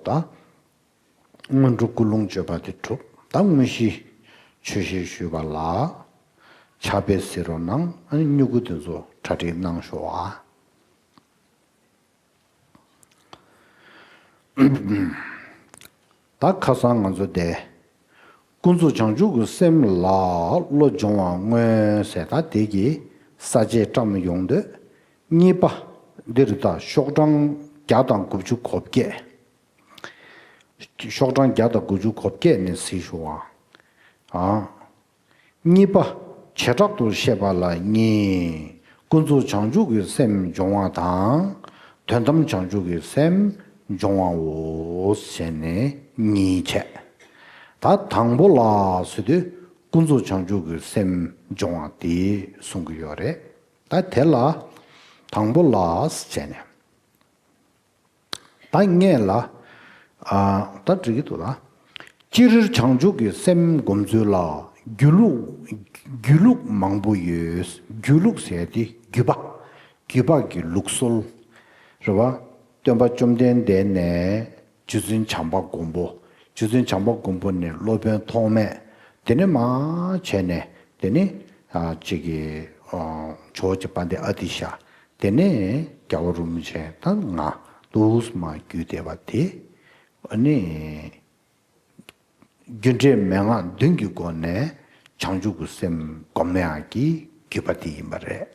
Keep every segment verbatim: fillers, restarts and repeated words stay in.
ད་སྔོན་འགྲོ་ཀུན་སློང་བརྗོད་པ་དེ་གྲུབ། ད་དངོས་གཞི་ཆོས་བཤད་ཞུས་པ་ལ་ཕྱག་དཔེ་གཟིགས་རོགས་གནང་། ཨ་ནི་སྨྱུ་གུ་དེ་ཚོ་གྲ་སྒྲིག་གནང་ཤོག་ཨ། ད་ཁ་སང་ང་ཚོ་དེ་ཀུན་རྫོབ་བྱང་ཆུབ་ཀྱི་སེམས་ལ་བློ་སྦྱོང་བ་དངོས་ཟེར། ད་དེ་གི་ས་བཅད་བཀྲམ་ཡོང་དུས་གཉིས་པ་འདིར། ད་ཤོག་གྲངས་བརྒྱ་དང་དགུ་བཅུ་གོ་བརྒྱད། ཤོག་གྲངས་བརྒྱ་དང་དགུ་བཅུ་གོ་བརྒྱད་ནས་གཟིགས་ཤོག་ཨ། ཨ། གཉིས་པ། བྱེ་བྲག་ཏུ་བཤད་པ་ལ་གཉིས། ཀུན་རྫོབ་བྱང་ཆུབ་ཀྱི་སེམས་སྦྱོང་བ་དང་། དོན་དམ་བྱང་ཆུབ་ཀྱི་སེམས་སྦྱོང་བའོ་ཞེས་ནས་གཉིས་བྱས། ད་དང་པོ་ལ་ཟེར་དུས་ཀུན་རྫོབ་བྱང་ཆུབ་ཀྱི་སེམས་སྦྱོང་བ་དེ་གསུང་གི་ཡོད་རེད། ད་དེ་ལ་དང་པོ་ལ་བྱས་ནས། ད་སྔོན་ལ། ཨ། ད་འགྲིག་གི་འདུག་ལ། སྤྱིར་བྱང་ཆུབ་ཀྱི་སེམས་སྒོམ་ཚུལ་ལ་རྒྱུད་ལུགས། རྒྱུད་ལུགས་མང་པོ་ཡོད། རྒྱུད་ལུགས་ཟེར་དེ་བརྒྱུད་པ། བརྒྱུད་པ་གི་ལུགས་སྲོལ་རེད་བ། སྟོན་པ་བཅོམ་ལྡན་འདས་ནས་རྗེ་བཙུན་བྱམས་པ་མགོན་པོ། རྗེ་བཙུན་བྱམས་པ་མགོན་པོ་ནས་སློབ་དཔོན་ཐོགས་མེད། དེ་ནས་མར་བྱས་ནས་དེ་ནས་ཨ་གཅིག་གི་ཨ་ཇོ་བོ་རྗེ་དཔལ་ལྡན་ཨ་ཏི་ཤ། དེ་ནས་རྒྱལ་བ་རིན་པོ་ཆེ་དང་ང་འདུག་སེ་མར་བརྒྱུད་བསྡད་པ་དེ། ཨ་ནི་རྒྱུ་འབྲས་མན་ངག་བདུན་གྱི་སྒོ་ནས་བྱང་ཆུབ་ཀྱི་སེམས་སྒོམ་ཡག་གི་བརྒྱུད་པ་དེ་ཡིན་པ་རེད།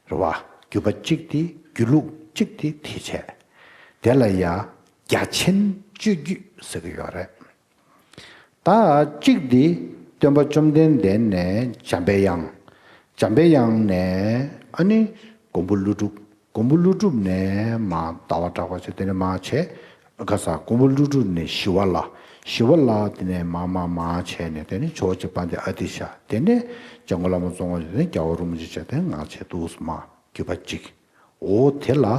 རེད་བ། བརྒྱུད་པ་གཅིག་དེ། རྒྱུད་ལུགས་གཅིག་དེ་དེ་བྱས། དེ་ལ་ཡ་རྒྱ་ཆེན་སྤྱོད་བརྒྱུད་ཟེར་གྱི་ཡོད་རེད། ད་གཅིག་འདི་སྟོན་པ་བཅོམ་ལྡན་འདས་ནས་འཇམ་པའི་དབྱངས། འཇམ་པའི་དབྱངས་ནས་ཨ་ནི་མགོན་པོ་ཀླུ་སྒྲུབ། མགོན་པོ་ཀླུ་སྒྲུབ་ནས་མར་ཟླ་བ་གྲགས་པ་བྱས། དེ་ནས་མར་བྱས། ག་ས། མགོན་པོ་ཀླུ་སྒྲུབ་ནས་ཞི་བ་ལྷ། ཞི་བ་ལྷ་དེ་ནས་མར་མར་མར་བྱས་ནས་དེ་ནས་ཇོ་བོ་རྗེ་དཔལ་ལྡན་ཨ་ཏི་ཤ། དེ་ནས་འཇམ་མགོན་བླ་མ་ཙོང་ཁ་པ། དེ་ནས་རྒྱལ་བ་རིན་པོ་ཆེ་བྱས། དེ་ནས་ང་བྱས། འདུག་སེ་མར་བརྒྱུད་པ་གཅིག་འོ་དེ་ལ་ཨ་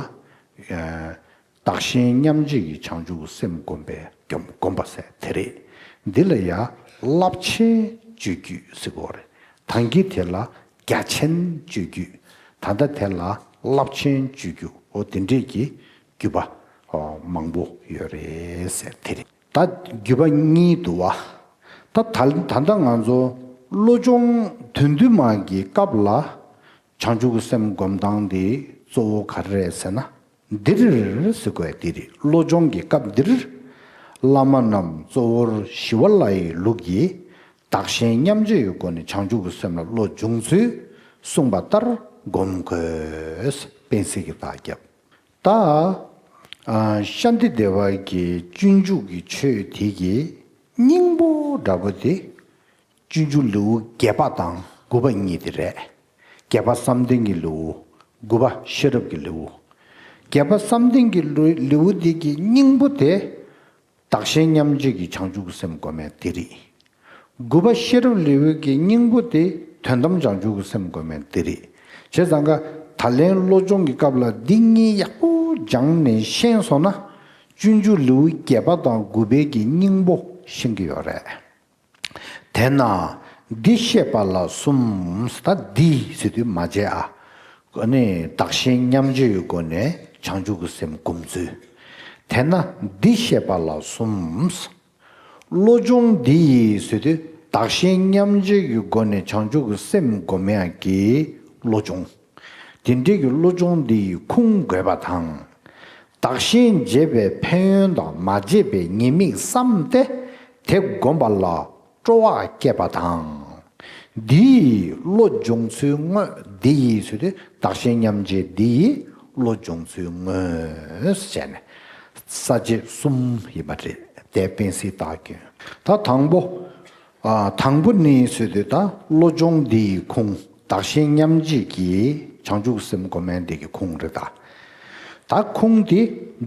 བདག་གཞན་མཉམ་བརྗེ་ཡི་བྱང་ཆུབ་སེམས་སྒོམ་པའི་སྒོམ་སྒོམ་པ་ཟེར་དེ་རེད། འདི་ལ་ཡ་རླབས་ཆེན་སྤྱོད་བརྒྱུད་ཟེར་གྱི་ཡོད་རེད། ད་གིན་དེ་ལ་རྒྱ་ཆེན་སྤྱོད་བརྒྱུད། ད་ལྟ་དེ་ལ་རླབས་ཆེན་སྤྱོད་བརྒྱུད། འོ་དེ་འདྲས་ཀྱི་བརྒྱུད་པ་ཨོ་མང་པོ་ཡོད་རེད་ཟེར་དེ་རེད། ད་བརྒྱུད་པ་གཉིས་འདུག་བ། ད་ད་ད་ལྟ་ང་ཚོ་བློ་སྦྱོང་དོན་བསྡུས་མ་གི་སྐབས་ལ། བྱང་ཆུབ་ཀྱི་སེམས་སྒོམ་སྟངས་དེ་གཙོ་བོ་ག་རེ་རེད་ཟེར་ན། འདིར་ཟེར་དགོས་འདི་རེད། བློ་སྦྱོང་གི་སྐབས་འདིར། བླ་མ་རྣམས་གཙོ་བོར་ཞི་བ་ལྷ་ཡི་ལུགས་ཀྱི་བདག་གཞན་མཉམ་བརྗེ་ཡི་སྒོ་ནས་བྱང་ཆུབ་ཀྱི་སེམས་ལ་བློ་སྦྱོང་ཚུལ་གསུངས་པ་ལྟར་སྒོམ་དགོས། དཔལ་སྲིད་ཀྱི་བདག་སྐྱབས། ད་ཨ་ཤཱནྟི་དེ་བ་གི་སྤྱོད་འཇུག་གི་ཆོས་དེ་གི་སྙིང་པོ་འདྲ་པོ་དེ། སྤྱོད་འཇུག་ལེའུ་བརྒྱད་པ་དང་དགུ་པ་གཉིས་དེ་རེད། བརྒྱད་པ་བསམ་གཏན་གྱི་ལེའུ། དགུ་པ་ཤེས་རབ་ཀྱི་ལེའུ། བརྒྱད་པ་བསམ་གཏན་གྱི་ལེའུ་ལེའུ་འདི་གི་སྙིང་པོ་དེ། བདག་གཞན་མཉམ་བརྗེ་གི་བྱང་ཆུབ་ཀྱི་སེམས་སྒོམ་ཡ་དེ་རེད། དགུ་པ་ཤེས་རབ་ལེའུ་གི་སྙིང་པོ་དེ་དོན་དམ་བྱང་ཆུབ་ཀྱི་སེམས་སྒོམ་ཡ་དེ་རེད། བྱས་ཙང་ཀ་ད་ལན་བློ་སྦྱོང་གི་སྐབས་ལ་འདི་གཉིས་ཡག་པོ་སྦྱངས་ནས་ཤེས་སོང་ན། སྤྱོད་འཇུག་ལེའུ་བརྒྱད་པ་དང་དགུ་པའི་གི་སྙིང་པོ་ཤེས་ཀྱི་ཡོད་རེད། དེས་ན་འདི་བཤད་པ་ལ་གསུམ། ད་འདི་ཟེར་དུས་མ་བྱས་ཨ། ཨ་ནི་བདག་གཞན་མཉམ་བརྗེའི་སྒོ་ནས་བྱང་ཆུབ་ཀྱི་སེམས་སྒོམ་ཚུལ། དེས་ན་འདི་བཤད་པ་ལ་གསུམ། བློ་སྦྱོང་འདི་ཡིས་ཟེར་དུས་བདག་གཞན་མཉམ་བརྗེའི་སྒོ་ནས་བྱང་ཆུབ་ཀྱི་སེམས་སྒོམ་ཡག་གི་བློ་སྦྱོང་། དེ་འདྲའི་གི་བློ་སྦྱོང་འདི་ཡི་ཁུངས་དགོས་པ་དང་། བདག་གཞན་བརྗེ་བའི་ཕན་ཡོན་དང་མ་བརྗེད་པའི་ཉེས་དམིགས་བསམ་སྟེ་དེ་བསྒོམ་པ་ལ་སྤྲོ་བ་སྐྱེས་པ་དང་། འདི་ཡི་བློ་སྦྱོང་ཚུལ་དངོས། འདི་ཡི་ཟེར་དུས་བདག་གཞན་མཉམ་བརྗེ་འདི་ཡི་བློ་སྦྱོང་ཚུལ་དངོས་ཟེར་ནས་ས་བཅད་གསུམ་ཡིན་པ་རེད། དེ་དཔལ་སྲིད་བདག་ཀྱང་། ད་དང་པོ། ཨ། དང་པོ་ནི་ཟེར་དུས་ད་བློ་སྦྱོང་འདི་ཡི་ཁུངས། བདག་གཞན་མཉམ་བརྗེ་གི་བྱང་ཆུབ་སེམས་སྒོམ་ཡག་འདི་གི་ཁུངས་རེད་ད། ད་ཁུངས་དེ་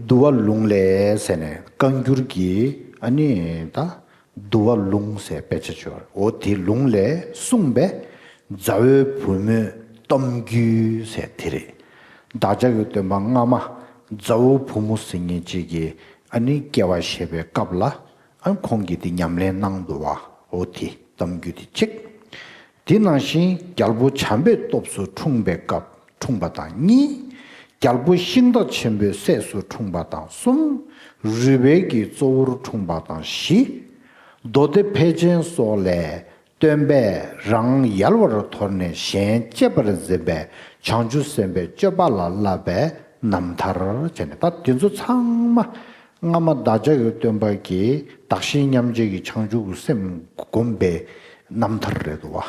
འདུལ་བ་ལུང་ལས་ཟེར་ནས་བཀའ་འགྱུར་གྱི་ཨ་ནི་ད་འདུལ་བ་ལུང་ཟེར་དཔེ་ཆ་ཅིག་ཡོད་རེད། འོ་དེ་ལུང་ལས་གསུངས་པའི་མཛའ་བོའི་བུ་མོའི་གཏམ་རྒྱུད་ཟེར་དེ་རེད། བདག་ཅག་གི་སྟོན་པ་སྔ་མ་མཛའ་བོ་བུ་མོ་ཟེར་མཁན་ཅིག་གི་ཨ་ནི་སྐྱེ་བ་བཞེས་པའི་སྐབས་ལ། ཨ། ཁོང་གིས་དེ་ཉམས་ལེན་གནང་འདུག་བ། འོ་དེ་གཏམ་རྒྱུད་དེ་གཅིག། དེ་ནང་བཞིན་རྒྱལ་པོ་བྱམས་པའི་སྟོབས་སུ་འཁྲུངས་པའི་སྐབས། འཁྲུངས་པ་དང་གཉིས། རྒྱལ་པོ་ཤིང་རྟ་ཆེན་པོའི་སྲས་སུ་འཁྲུངས་པ་དང་གསུམ། རུས་སྦལ་གྱི་གཙོ་བོར་འཁྲུངས་པ་དང་བཞི། མདོ་སྡེ་ཕལ་ཆེན་སོགས་ལས། སྟོན་པས་རང་ཡལ་བར་དོར་ནས་གཞན་གཅེས་པར་འཛིན་པའི་བྱང་ཆུབ་སེམས་དཔའི་སྤྱོད་པ་ལ་བསླབ་པའི་རྣམ་ཐར་བྱས་ནས། ད་དེ་ཚོ་ཚང་མ་སྔ་མ་བདག་ཅག་གི་སྟོན་པ་གིས་བདག་གཞན་མཉམ་བརྗེ་གི་བྱང་ཆུབ་ཀྱི་སེམས་བསྒོམས་པའི་རྣམ་ཐར་རེད་འདུག་བ།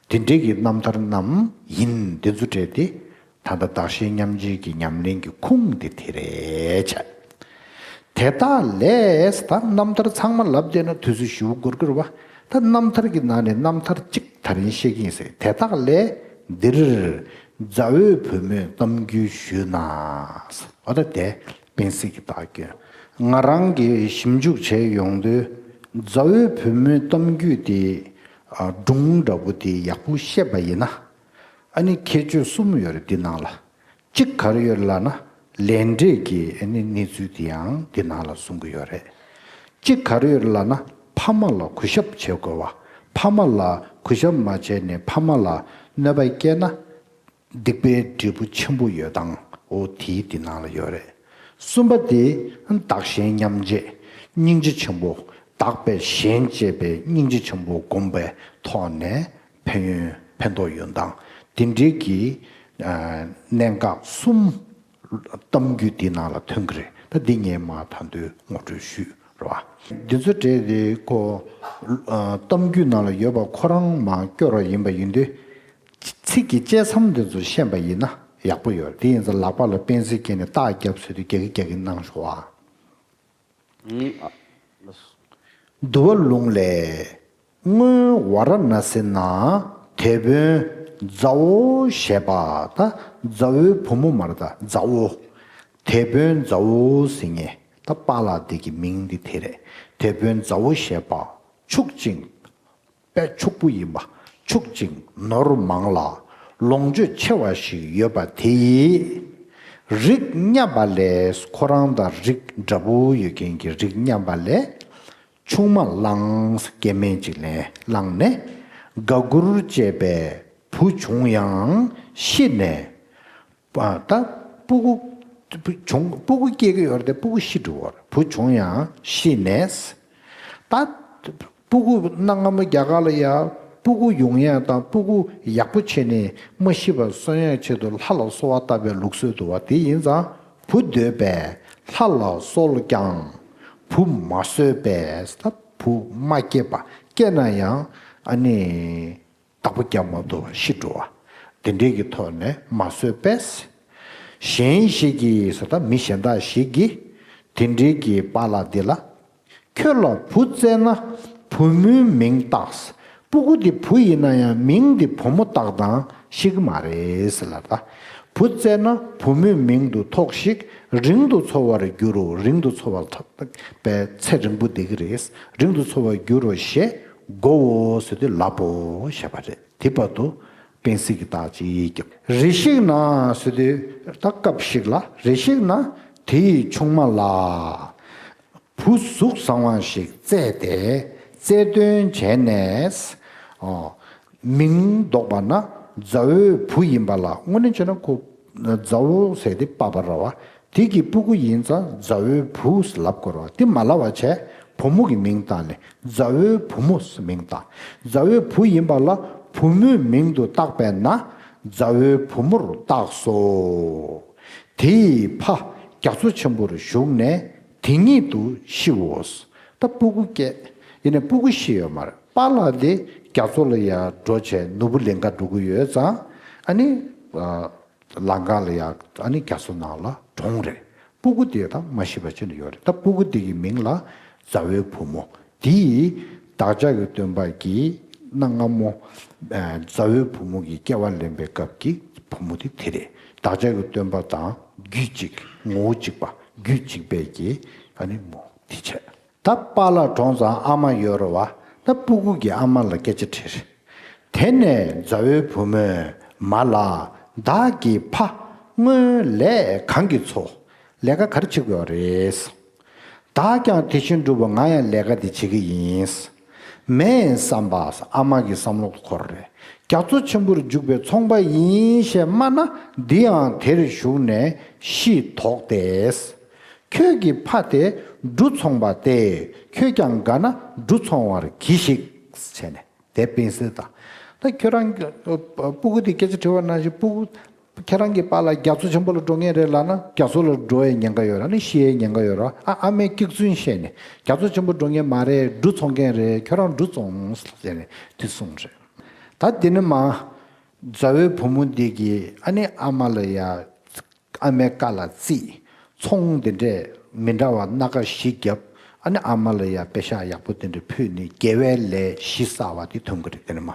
དེ་འདྲའི་གི་རྣམ་ཐར་རྣམས་ཡིན། དེ་ཚོ་གྲས་དེ་ད་ལྟ་བདག་གཞན་མཉམ་བརྗེ་གི་ཉམས་ལེན་གྱི་ཁུངས་དེ་དེ་རེད་བྱས། དེ་དག་ལས། ད་རྣམ་ཐར་ཚང་མ་ལབ་བསྡད་ན་དུས་ཚོད་ཞེ་པོ་འགོར་གི་རེད་བ། ད་རྣམ་ཐར་གྱི་ནང་ནས་རྣམ་ཐར་གཅིག་ད་རིང་བཤད་ཀྱི་ཡིན་ཟེར། དེ་དག་ལས་འདིར་མཛའ་བོའི་བུ་མོའི་གཏམ་རྒྱུད་ཞུས་ན། འོ་ད་དེ་སྤེན་སྲིད་ཀྱིས་བཏགས་སྐྱོན། ང་རང་གིས་ཞིབ་འཇུག་བྱས་ཡོང་དུས། མཛའ་བོའི་བུ་མོའི་གཏམ་རྒྱུད་དེ་སྒྲུང་འདྲ་པོ་དེ་ཡག་པོ་བཤད་པ་ཡིན་ན། ཨ་ནི་ཁྱད་ཆོས་གསུམ་ཡོད་རེད་འདི་ནང་ལ། གཅིག་ག་རེ་ཡོད་ལབ་ན། ལས་འབྲས་ཀྱི་ཨ་ནི་གནས་ཚུལ་དེ་ཡང་འདི་ནང་ལ་གསུང་གི་ཡོད་རེད། གཅིག་ག་རེ་ཡོད་ལབ་ན། ཕ་མ་ལ་གུས་ཞབས་བྱེད་དགོས་པ། ཕ་མ་ལ་གུས་ཞབས་མ་བྱས་ནས་ཕ་མ་ལ་གནོད་པ་སྐྱེལ་ན། སྡིག་པའི་འབྲས་བུ་ཆེན་པོ་ཡོད་སྟངས་འོ་དེའི་འདི་ནང་ལ་ཡོད་རེད། གསུམ་པ་དེ་བདག་གཞན་མཉམ་བརྗེ། སྙིང་རྗེ་ཆེན་པོ། བདག་པས་གཞན་གཅེས་པའི་སྙིང་རྗེ་ཆེན་པོ་བསྒོམས་པའི་ཐོག་ནས་ཕན་ཡོན་ཕན་ཐོགས་ཡོང་སྟངས་དེ་འདྲའི་གི་ཨ་གནད་འགག་གསུམ་གཏམ་རྒྱུད་འདི་ནང་ལ་ཐོན་གི་རེད། ད་འདི་ངས་མ་ད་དུང་ངོ་སྤྲོད་ཞུས་རེད་བ། འདི་ཚོ་གྲས་དེ་ཁོ་ཨ་གཏམ་རྒྱུད་ནང་ལ་ཡོད་པ་ཁོ་རང་མ་སྐྱོར་བ་ཡིན་པ་ཡིན་དུས། ཚིག་གི་བཅད་མཚམས་འདི་ཚོ་ཤེས་པ་ཡིན་ན་ཡག་པོ་ཡོད། དེ་ཡིན་ཙང་ལག་པ་ལ་པེན་སིལ་བཀལ་ནས་རྟགས་བརྒྱབ་ཟེར་དུས་རྒྱག་གི་རྒྱག་གི་གནང་ཤོག་ཨ། ཨང་། ཨ། འདུལ་བ་ལུང་ལས། སྔོན་ཝཱ་ར་ཎཱ་སི་ན་དེད་དཔོན་མཛའ་བོ་ཞེས་པ། ད་མཛའ་བོའི་བུ་མོ་མ་རེད་ད་མཛའ་བོ། དེད་དཔོན་མཛའ་བོ་ཟེར་མཁན་ད་པཱ་ལགས་འདི་གི་མིང་འདི་དེ་རེད། དེད་དཔོན་མཛའ་བོ་ཞེས་པ་ཕྱུག་ཅིང་། དཔལ་ཕྱུག་པོ་ཡིན་པ། ཕྱུག་ཅིང་ནོར་མང་ལ་ལོངས་སྤྱོད་ཆེ་བ་ཞིག་ཡོད་པ་དེ་ཡི་རིགས་མཉམ་པ་ལས། ཁོ་རང་དང་རིགས་འདྲ་པོ་ཡོད་མཁན་གྱི་རིགས་མཉམ་པ་ལས་ཆུང་མ་བླངས། སྐྱེ་དམན་ཅིག་ལས་བླངས་ནས་དགའ་མགུར་སྤྱད་པའི་བུ་བྱུང་ཡང་ཤི་ནས། ཨ། ད་སྤུ་གུ་བྱུང་སྤུ་གུ་སྐྱེ་གི་ཡོད་རེད་དེ་སྤུ་གུ་ཤི་འགྲོ་བར་བུ་བྱུང་ཡང་ཤི་ནས། ད་སྤུ་གུ་གནའ་སྔ་མོ་རྒྱ་གར་ལ་ཡ་སྤུ་གུ་ཡོང་ཡ་དང་སྤུ་གུ་ཡག་པོ་བྱས་ནས་མ་ཤི་བར་གསོན་ཡ་ཆེད་དུ་ལྷ་ལ་གསོལ་བ་བཏབ་པའི་ལུགས་སྲོལ་འདུག་བ། དེ་ཡིན་ཙང་བུ་འདོད་པས་ལྷ་ལ་གསོལ་ཀྱང་བུ་མ་གསོས་པས། ད་བུ་མ་སྐྱེས་པ་སྐྱེས་ན་ཡང་ཨ་ནི། བདག་པོ་རྒྱབ་མ་ཐུབ་པར་ཤི་འགྲོ་བ། དེ་འདྲའི་གི་ཐོག་ནས་མ་གསོས་པས། གཞན་ཞིག་གིས་ཟེར་ད་མི་གཞན་དག་ཞིག་གིས་དེ་འདྲའི་གི་པཱ་ལགས་འདི་ལ། ཁྱོད་ལ་བུ་བཙས་ན་བུ་མོའི་མིང་བཏགས། སྤུ་གུ་འདི་བུ་ཡིན་ན་ཡང་མིང་འདི་བུ་མོ་བཏགས་དང་ཤི་གི་མ་རེད་ཟེར་ལ། ད་བུ་བཙས་ན་བུ་མོའི་མིང་དུ་ཐོགས་ཤིག་རིང་དུ་འཚོ་བར་འགྱུར་རོ། རིང་དུ་འཚོ་བར་ཐོགས་པའི་ཚེ་རིང་པོ་བསྡད་ཀྱི་རེད། རིང་དུ་འཚོ་བར་འགྱུར་རོ་ཞེས་བསྒོའོ་ཟེར་དུས་ལབ་བོ་ཞེས་པ་རེད། དེ་བར་དུ་པེན་སི་གི་རྟགས་ཅིག་བརྒྱབ། རེ་ཞིག་ན་ཟེར་དུས་ད་སྐབས་ཤིག་ལ། རེ་ཞིག་ན་དེ་ཡི་ཆུང་མ་ལ་བུ་གཟུགས་བཟང་བ་ཞིག་བཙས་ཏེ་བཙས་སྟོན་བྱས་ནས། ཨོ། མིང་འདོགས་པ་ན་མཛའ་བོའི་བུ་ཡིན་པ་ལ། དངོས་གནས་བྱས་ན་ཁོ་མཛའ་བོ་ཟེར་དེ་པ་པ་ར་བ། དེ་གི་སྤུ་གུ་ཡིན་ཙང་མཛའ་བོའི་བུ་ལབ་དགོས་རེད་བ། དེ་མ་ལབ་པ་བྱས་བུ་མོ་གི་མིང་བཏགས་ནས་མཛའ་བོའི་བུ་མོ་ཟེར་མིང་བཏགས། མཛའ་བོའི་བུ་ཡིན་པ་ལ་བུ་མོའི་མིང་དུ་བཏགས་པས་ན་མཛའ་བོའི་བུ་མོར་བཏགས་སོ། དེ་ཡི་ཕ་རྒྱ་མཚོ་ཆེན་པོར་ཞུགས་ནས་དེ་ཉིད་དུ་ཤིའོ། ད་སྤུ་གུ་སྐྱེས། ཡིན་ནའི་སྤུ་གུ་ཤི་ཡོད་མ་རེད། པཱ་ལགས་དེ་རྒྱ་མཚོ་ལ་ཡར་འགྲོ་བྱས་ནོར་བུ་ལེན་ག་འགྲོ་གི་ཡོད་ཙང་། ཨ་ནི། ཨ། ལམ་ཁ་ལ་ཡ་ཨ་ནི་རྒྱ་མཚོ་ནང་ལ་གྲོངས་རེད། སྤུ་གུ་དེ་ད་མ་ཤི་བ་ཅིག་ཡོད་རེད། ད་སྤུ་གུ་དེ་གི་མིང་ལ་མཛའ་བོའི་བུ་མོ། དེ་ཡི་བདག་ཅག་གི་སྟོན་པ་གིས་གནའ་སྔ་མོ། ཨ། མཛའ་བོའི་བུ་མོ་གི་སྐྱེ་བ་ལེན་པའི་སྐབས་ཀྱི་བུ་མོ་དེ་དེ་རེད། བདག་ཅག་གི་སྟོན་པ་དང་རྒྱུད་གཅིག་ངོ་བོ་གཅིག་པ་རྒྱུད་གཅིག་པའི་གི་ཨ་ནི་མོ་དེ་བྱས། ད་པཱ་ལགས་གྲོངས་ཙང་ཨ་མ་ཡོད་རེད་བ། ད་སྤུ་གུ་གི་ཨ་མ་ལ་སྐད་ཆ་དྲིས། དེ་ནས་མཛའ་བོའི་བུ་མོས་མ་ལ། བདག་གི་ཕ་སྔོན་ལས་གང་གིས་འཚོ། ལས་ཀ་ག་རེ་བྱེད་དགོས་རེད། བདག་ཀྱང་དེ་བཞིན་བསྒྲུབ་པ་ང་ཡང་ལས་ཀ་དེ་བྱེད་ཀྱི་ཡིན། མེད་བསམ་པ། ཨ་མ་གི་བསམ་བློ་འཁོར་རེད། རྒྱ་མཚོ་ཆེན་པོར་འཇུག་པའི་ཚོང་པ་ཡིན་ཞེས་སྨྲ་ན། འདི་ཡང་དེར་ཞུགས་ནས་ཤི་དོགས་ཏེ། ཁྱོད་ཀྱི་ཕ་དེ་འབྲུ་ཚོང་པ་སྟེ། ཁྱོད་ཀྱང་དགའ་ན་འབྲུ་ཚོང་བར་གྱིས་ཤིག། བྱས་ནས་དེ་སྤེན་སྲེག་དང་། ད་ཁྱོད་རང་གི་སྤུ་གུ་དེ་སྐད་ཆ་དྲི་བ་ནང་བཞིན། སྤུ་གུ་ཁྱེད་རང་གི་པཱ་ལགས་རྒྱ་མཚོ་ཆེན་པོ་ལ་འགྲོ་མཁན་རེད་ལབ་ན། རྒྱ་མཚོ་ལ་འགྲོ་བའི་ཉེན་ཁ་ཡོད་ར། ནི་ཤི་བའི་ཉེན་ཁ་ཡོད་ར། ཨ་ཨ་མའི་སྐྱག་རྫུན་བཤད་ནས། རྒྱ་མཚོ་ཆེན་པོ་འགྲོ་མཁན་མ་རེད། འབྲུ་འཚོང་མཁན་རེད། ཁྱོད་རང་འབྲུ་བཙོང་ཟེར་ནས་དེ་གསུངས་རེད། ད་དེ་ནི་མ་མཛའ་བོའི་བུ་མོ་འདི་གིས་ཨ་ནི་ཨ་མ་ལ་ཡ། ཨ་མའི་བཀའ་ལ་བརྩིས། ཚོང་དེ་འདྲས་མི་འདྲ་བ་སྣ་ཁ་བཞི་བརྒྱབ། ཨ་ནི་ཨ་མ་ལ་ཡ་པེ་ཤག་ཡག་པོ་དེ་འདྲས་ཕུལ་ནས་དགེ་བའི་ལས་བཞི་བསགས་པ་དེ་ཐོན་གྱི་རེད། དེ་ནི་མ།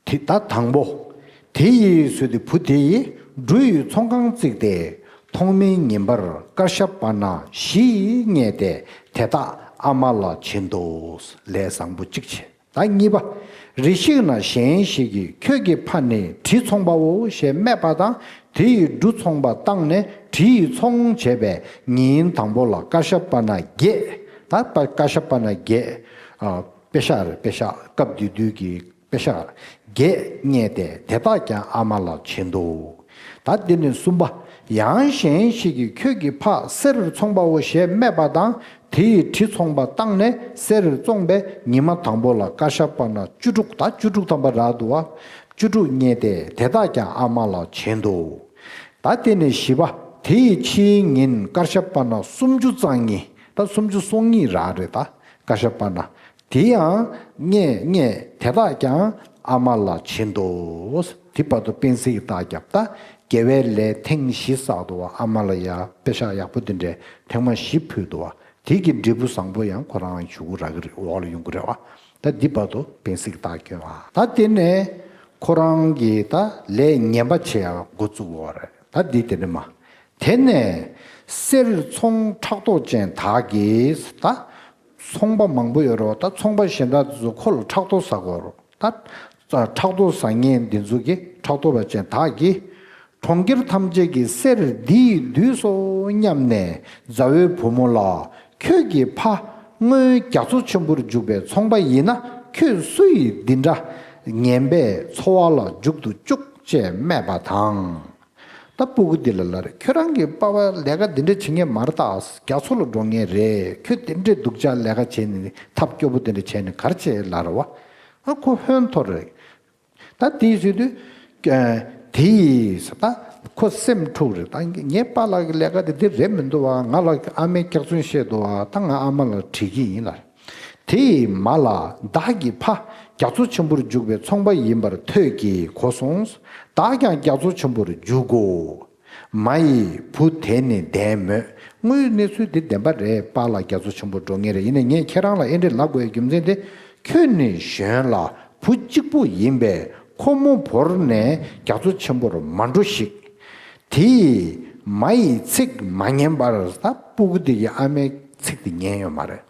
དེ་ད་དང་པོ། དེ་ཡིས་ཟེར་དུས་བུ་དེ་ཡིས་འབྲུ་ཡི་ཚོང་ཁང་བརྩིགས་ཏེ། ཐོག་མའི་ཉིན་པར་ཀར་ཤ་པ་ན་བཞི་རྙེད་དེ། དེ་དག་ཨ་མ་ལ་བྱིན་ཏོ། ལས་བཟང་པོ་གཅིག་བྱས། ད་གཉིས་པ། རེ་ཞིག་ན་གཞན་ཞིག་གིས། ཁྱོད་ཀྱི་ཕ་ནི་གྲི་ཚོང་པའོ་ཞེས་སྨྲས་པ་དང་། དེ་ཡིས་འབྲུ་ཚོང་པ་བཏང་ནས་གྲི་ཡི་ཚོང་བྱས་པས། ཉིན་དང་པོ་ལ་ཀར་ཤ་པ་ན་བརྒྱད། ད་པ་ཀར་ཤ་པ་ན་བརྒྱད། ཨ་པེ་ཤག་རེད། པེ་ཤག་སྐབས་དེ་དུས་ཀྱི་པེ་ཤག་བརྒྱད་རྙེད་དེ། དེ་དག་ཀྱང་ཨ་མ་ལ་བྱིན་ཏོ། ད་འདི་ནི་གསུམ་པ། ཡང་གཞན་ཞིག་གིས། ཁྱོད་ཀྱི་ཕ་གསེར་ཚོང་པའོ་ཞེས་སྨྲས་པ་དང་། དེ་ཡིས་གྲི་ཚོང་པ་བཏང་ནས་གསེར་བཙོངས་པས། ཉི་མ་དང་པོ་ལ་ཀར་ཤ་པ་ན་བཅུ་དྲུག། ད་བཅུ་དྲུག་ཐམ་པ་རག་འདུག་བ། བཅུ་དྲུག་རྙེད་དེ། དེ་དག་ཀྱང་ཨ་མ་ལ་བྱིན་ཏོ། ད་དེ་ནས་བཞི་པ། དེ་ཡི་ཕྱིའི་ཉིན་ཀར་ཤ་པ་ན་སུམ་ཅུ་རྩ་གཉིས། ད་སུམ་ཅུ་སོ་གཉིས་རག་རེད། ད་ཀར་ཤ་པ་ན། དེ་ཡང་རྙེད་རྙེད། དེ་དག་ཀྱང་ཨ་མ་ལ་བྱིན་ཏོ། དེ་བར་དུ་སྤེན་སྲེག་གི་རྟགས་བརྒྱབ། ད་དགེ་བའི་ལས་ཐེངས་བཞི་བསགས་འདུག་བ། ཨ་མ་ལ་ཡ་པེ་ཤག་ཡག་པོ་དེ་འདྲས་ཐེངས་མ་བཞི་ཕུལ་འདུག་བ། དེ་གི་འབྲས་བུ་བཟང་པོ་ཡང་ཁོ་རང་ཞུ་གི་རག་གི་རེད། འོག་ལ་ཡོང་གི་རེད་བ། ད་འདི་བར་དུ་སྤེན་སྲེག་གི་རྟགས་བསྐྱོན་བ། ད་དེ་ནས་ཁོ་རང་གིས་ད་ལས་ངན་པ་བྱེད་ཡ་འགོ་བཙུགས་པ་རེད། ད་འདི་དེ་ནས་མ། དེ་ནས་གསེར་ཚོང་ཕྲག་དོག་ཅན་དག་གིས། ད་ཚོང་པ་མང་པོ་ཡོད་རེད་བ། ད་ཚོང་པ་གཞན་དག་དེ་ཚོ་ཁོ་ལ་ཕྲག་དོག་ཟ་གི་ཡོད་རེད། ད་ཕྲག་དོག་ཟ་མཁན་འདི་ཚོ་གིས། ཕྲག་དོག་པ་ཅན་དག་གིས། གྲོང་ཁྱེར་ཐམས་ཅད་ཀྱི་གསེར་འདི་ཡིས་བསྡུས་སོ་སྙམ་ནས། མཛའ་བོའི་བུ་མོ་ལ། ཁྱོད་ཀྱི་ཕ་སྔོན་རྒྱ་མཚོ་ཆེན་པོར་འཇུག་པའི་ཚོང་པ་ཡིན་ན། ཁྱོད་སུ་ཡིས་འདི་འདྲ་ངན་པས་འཚོ་བ་ལ་འཇུག་ཏུ་བཅུག་ཅེས་སྨྲས་པ་དང་། ད་སྤུ་གུ་འདི་ལ་ལབ་རེད། ཁྱོད་རང་གི་པ་ཕ་ལས་ཀ་འདི་འདྲ་བྱེད་མཁན་མ་རེད། ད་རྒྱ་མཚོ་ལ་འགྲོ་མཁན་རེད། ཁྱོད་དེ་འདྲའི་སྡུག་ཅག་ལས་ཀ་བྱས་ནས། ཐབས་སྐྱོ་པོ་དེ་འདྲ་བྱས་ནས་ག་རེ་བྱེད་ལབ་རེད་བ། ཨ་ཁོ་ཧོན་འཐོར་རེད། ད་དེ་ཟེར་དུས། ཨ་དེ་ཡིས་ད་ཁོ་སེམས་འཁྲུགས་རེད། ད་ངའི་པཱ་ལགས་ཀྱི་ལས་ཀ་དེ་འདི་རེད་མི་འདུག་བ། ང་ལ་ཨ་མས་སྐྱག་རྫུན་བཤད་འདུག་བ། ད་ང་ཨ་མ་ལ་དྲི་གི་ཡིན་ལབ། དེ་ཡིས་མ་ལ། བདག་གི་ཕ་རྒྱ་མཚོ་ཆེན་པོར་འཇུག་པའི་ཚོང་པ་ཡིན་པར་ཐོས་ཀྱིས་གོ་སོང་། བདག་ཀྱང་རྒྱ་མཚོ་ཆེན་པོར་འཇུག་གོ། མ་ཡི་བུ་དེ་ནི་བདེན་མོད། དངོས་ཡོད་གནས་ཚུལ་འདི་བདེན་པ་རེད། པཱ་ལགས་རྒྱ་མཚོ་ཆེན་པོར་འགྲོ་མཁན་རེད། ཡིན་ནའི་ངས་ཁྱེད་རང་ལ་ཨེ་འདྲས་ལབ་དགོས་ཡའི་རྒྱུ་མཚན་དེ། ཁྱོད་ནི་གཞོན་ལ་བུ་གཅིག་པུ་ཡིན་པས། ཁོ་མོ་བོར་ནས་རྒྱ་མཚོ་ཆེན་པོར་མ་འགྲོ་ཞིག། དེ་ཡིས་མ་ཡི་ཚིག་མ་ཉན་པར། ད་སྤུ་གུ་དེ་ཡིས་ཨ་མའི་ཚིག་དེ་ཉན་ཡོད་མ་རེད།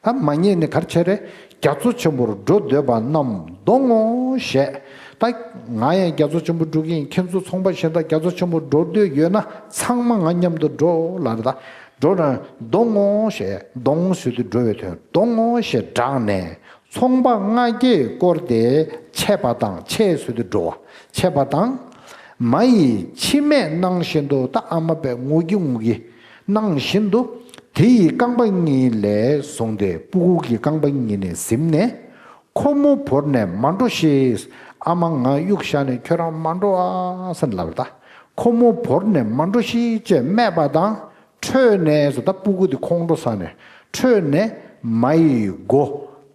ད་མ་ཉན་ནས་ག་རེ་བྱས་རེད། རྒྱ་མཚོ་ཆེན་པོར་འགྲོ་འདོད་པ་རྣམས་འདོང་ངོ་ཞེས། ད་ང་ཡང་རྒྱ་མཚོ་ཆེན་པོ་འགྲོ་གི་ཡིན། ཁྱེད་ཚོ་ཚོང་པ་གཞན་དག་རྒྱ་མཚོ་ཆེན་པོར་འགྲོ་འདོད་ཡོད་ན། ཚང་མ་ང་མཉམ་དུ་འགྲོ་ལབ་རེད། ད་འགྲོ་ན་འདོང་ངོ་ཞེས། འདོང་ཟེར་དུས་འགྲོ་བའི་དོན། འདོང་ངོ་ཞེས་བསྒྲགས་ནས། ཚོང་པ་ལྔ་བརྒྱས་བསྐོར་ཏེ་ཆས་པ་དང་། ཆས་ཟེར་དུས་འགྲོ་བ། ཆས་པ་དང་། མ་ཡིས་མཆི་མས་གནང་བཞིན་དུ། ད་ཨ་མ་དཔེ་ངུ་གི་ངུ་གི་གནང་བཞིན་དུ། དེ་ཡི་རྐང་པ་གཉིས་ལས་བཟུང་སྟེ། སྤུ་གུ་གི་རྐང་པ་གཉིས་ནས་ཟིན་ནས། ཁོ་མོ་བོར་ནས་མ་འགྲོ་ཞིག། ཨ་མ་ང་གཡུག་བཞག་ནས་ཁྱོད་རང་མ་འགྲོ་ཨ་ཟེར་ལབ་ད། ཁོ་མོ་བོར་ནས་མ་འགྲོ་ཞིག་ཅེས་སྨྲས་པ་དང་། ཁྲོས་ནས་ཟེར། ད་སྤུ་གུ་དེ་ཁོང་ཁྲོ་ཟ་ནས། ཁྲོས་ནས་མ་ཡི་མགོ་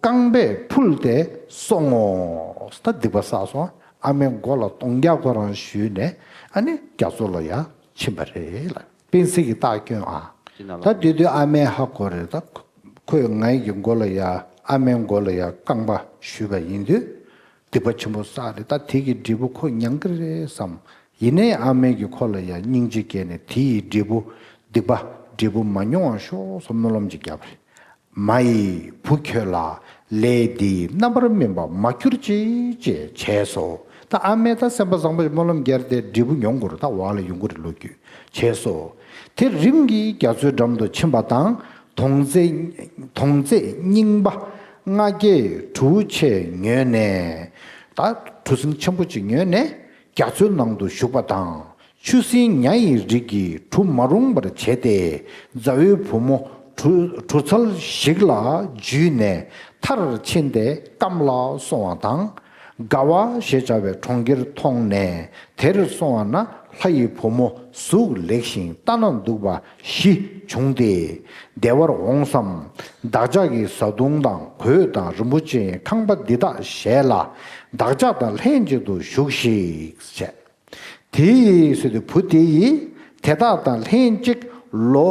རྐང་པས་ཕུལ་ཏེ་སོང་ངོ་། ད་སྡིག་པ་བསགས་སོང་། ཨ་མའི་མགོ་ལ་རྡུང་རྒྱག་ཁོ་རང་ཞུས་ནས། ཨ་ནི་རྒྱ་མཚོ་ལ་ཡར་ཕྱིན་པ་རེད་ལ། སྤེན་སྲེག་གི་རྟགས་བསྐྱོན་ཨ། ད་དེ་དུས་ཨ་མས་ཧ་གོ་རེད། ད་ཁོས་ང་ཡི་གི་མགོ་ལ་ཡ། ཨ་མའི་མགོ་ལ་ཡ་རྐང་པ་གཞུས་པ་ཡིན་དུས། སྡིག་པ་ཆེན་པོ་བསགས་རེད། ད་དེ་གི་འབྲས་བུ་ཁོ་མྱང་གི་རེད་བསམ། ཡིན་ནའི་ཨ་མས་ཀྱི་ཁོ་ལ་ཡ་སྙིང་རྗེ་སྐྱེས་ནས། དེ་ཡི་འབྲས་བུ། སྡིག་པ་འབྲས་བུ་མ་མྱོང་བར་ཤོག་སོགས་སྨོན་ལམ་ཅིག་བརྒྱབ་པ་རེད། མ་ཡི་བུ་ཁྱོད་ལ་ལས་འདིའི་རྣམ་པར་སྨིན་པ་མ་གྱུར་ཅིག་ཅེས་བྱས་སོ། ད་ཨ་མས་ད་སེམས་པ་བཟང་པོ་ཞིག་སྨོན་ལམ་བརྒྱབ་སྟེ་འབྲས་བུ་མྱོང་དགོས་རེད། ད་འོག་ལ་ཡོང་གི་རེད། ལོ་རྒྱུས་བྱས་སོ། དེ་རིམ་གྱིས་རྒྱ་མཚོའི་འགྲམ་དུ་ཕྱིན་པ་དང་། དོང་རྩེ་དོང་རྩེ་རྙིང་པ་ ལྔ་བརྒྱས་གྲུ་ཆད་ཉོས་ནས། ད་གྲུ་གཟིངས་ཆེན་པོ་ཅིག་ཉོས་ནས་རྒྱ་མཚོའི་ནང་དུ་ཞུགས་པ་དང་། ཆུ་སྲིན་ཉ་ཡི་རིགས་ཀྱིས་གྲུ་མ་རུངས་པར་བྱས་ཏེ། མཛའ་བོའི་བུ་མོ་གྲུ་གྲུ་ཚལ་ཞིག་ལ་འཇུས་ནས་མཐར་ཕྱིན་ཏེ་སྐམ་ལ་སོང་བ་དང་། དགའ་བ་ཞེས་བྱ་བའི་གྲོང་ཁྱེར་མཐོང་ནས་དེར་སོང་བ་ན། ལྷ་ཡི་བུ་མོ་གཟུགས་ལེགས་ཤིང་ལྟ་ན་སྡུག་པ་བཞི་བྱུང་སྟེ། བདེ་བར་འོངས་སམ། བདག་ཅག་གི་བཟའ་བཏུང་དང་གོས་དང་རིན་པོ་ཆེའི་ཁང་པ་འདི་དག་བཞེས་ལ། བདག་ཅག་དང་ལྷན་ཅིག་ཏུ་བཞུགས་ཤིག་ཅེས། དེ་ཡིས་ཟེར་དུས་བུ་དེ་ཡིས་དེ་དག་དང་ལྷན་ཅིག་ལོ་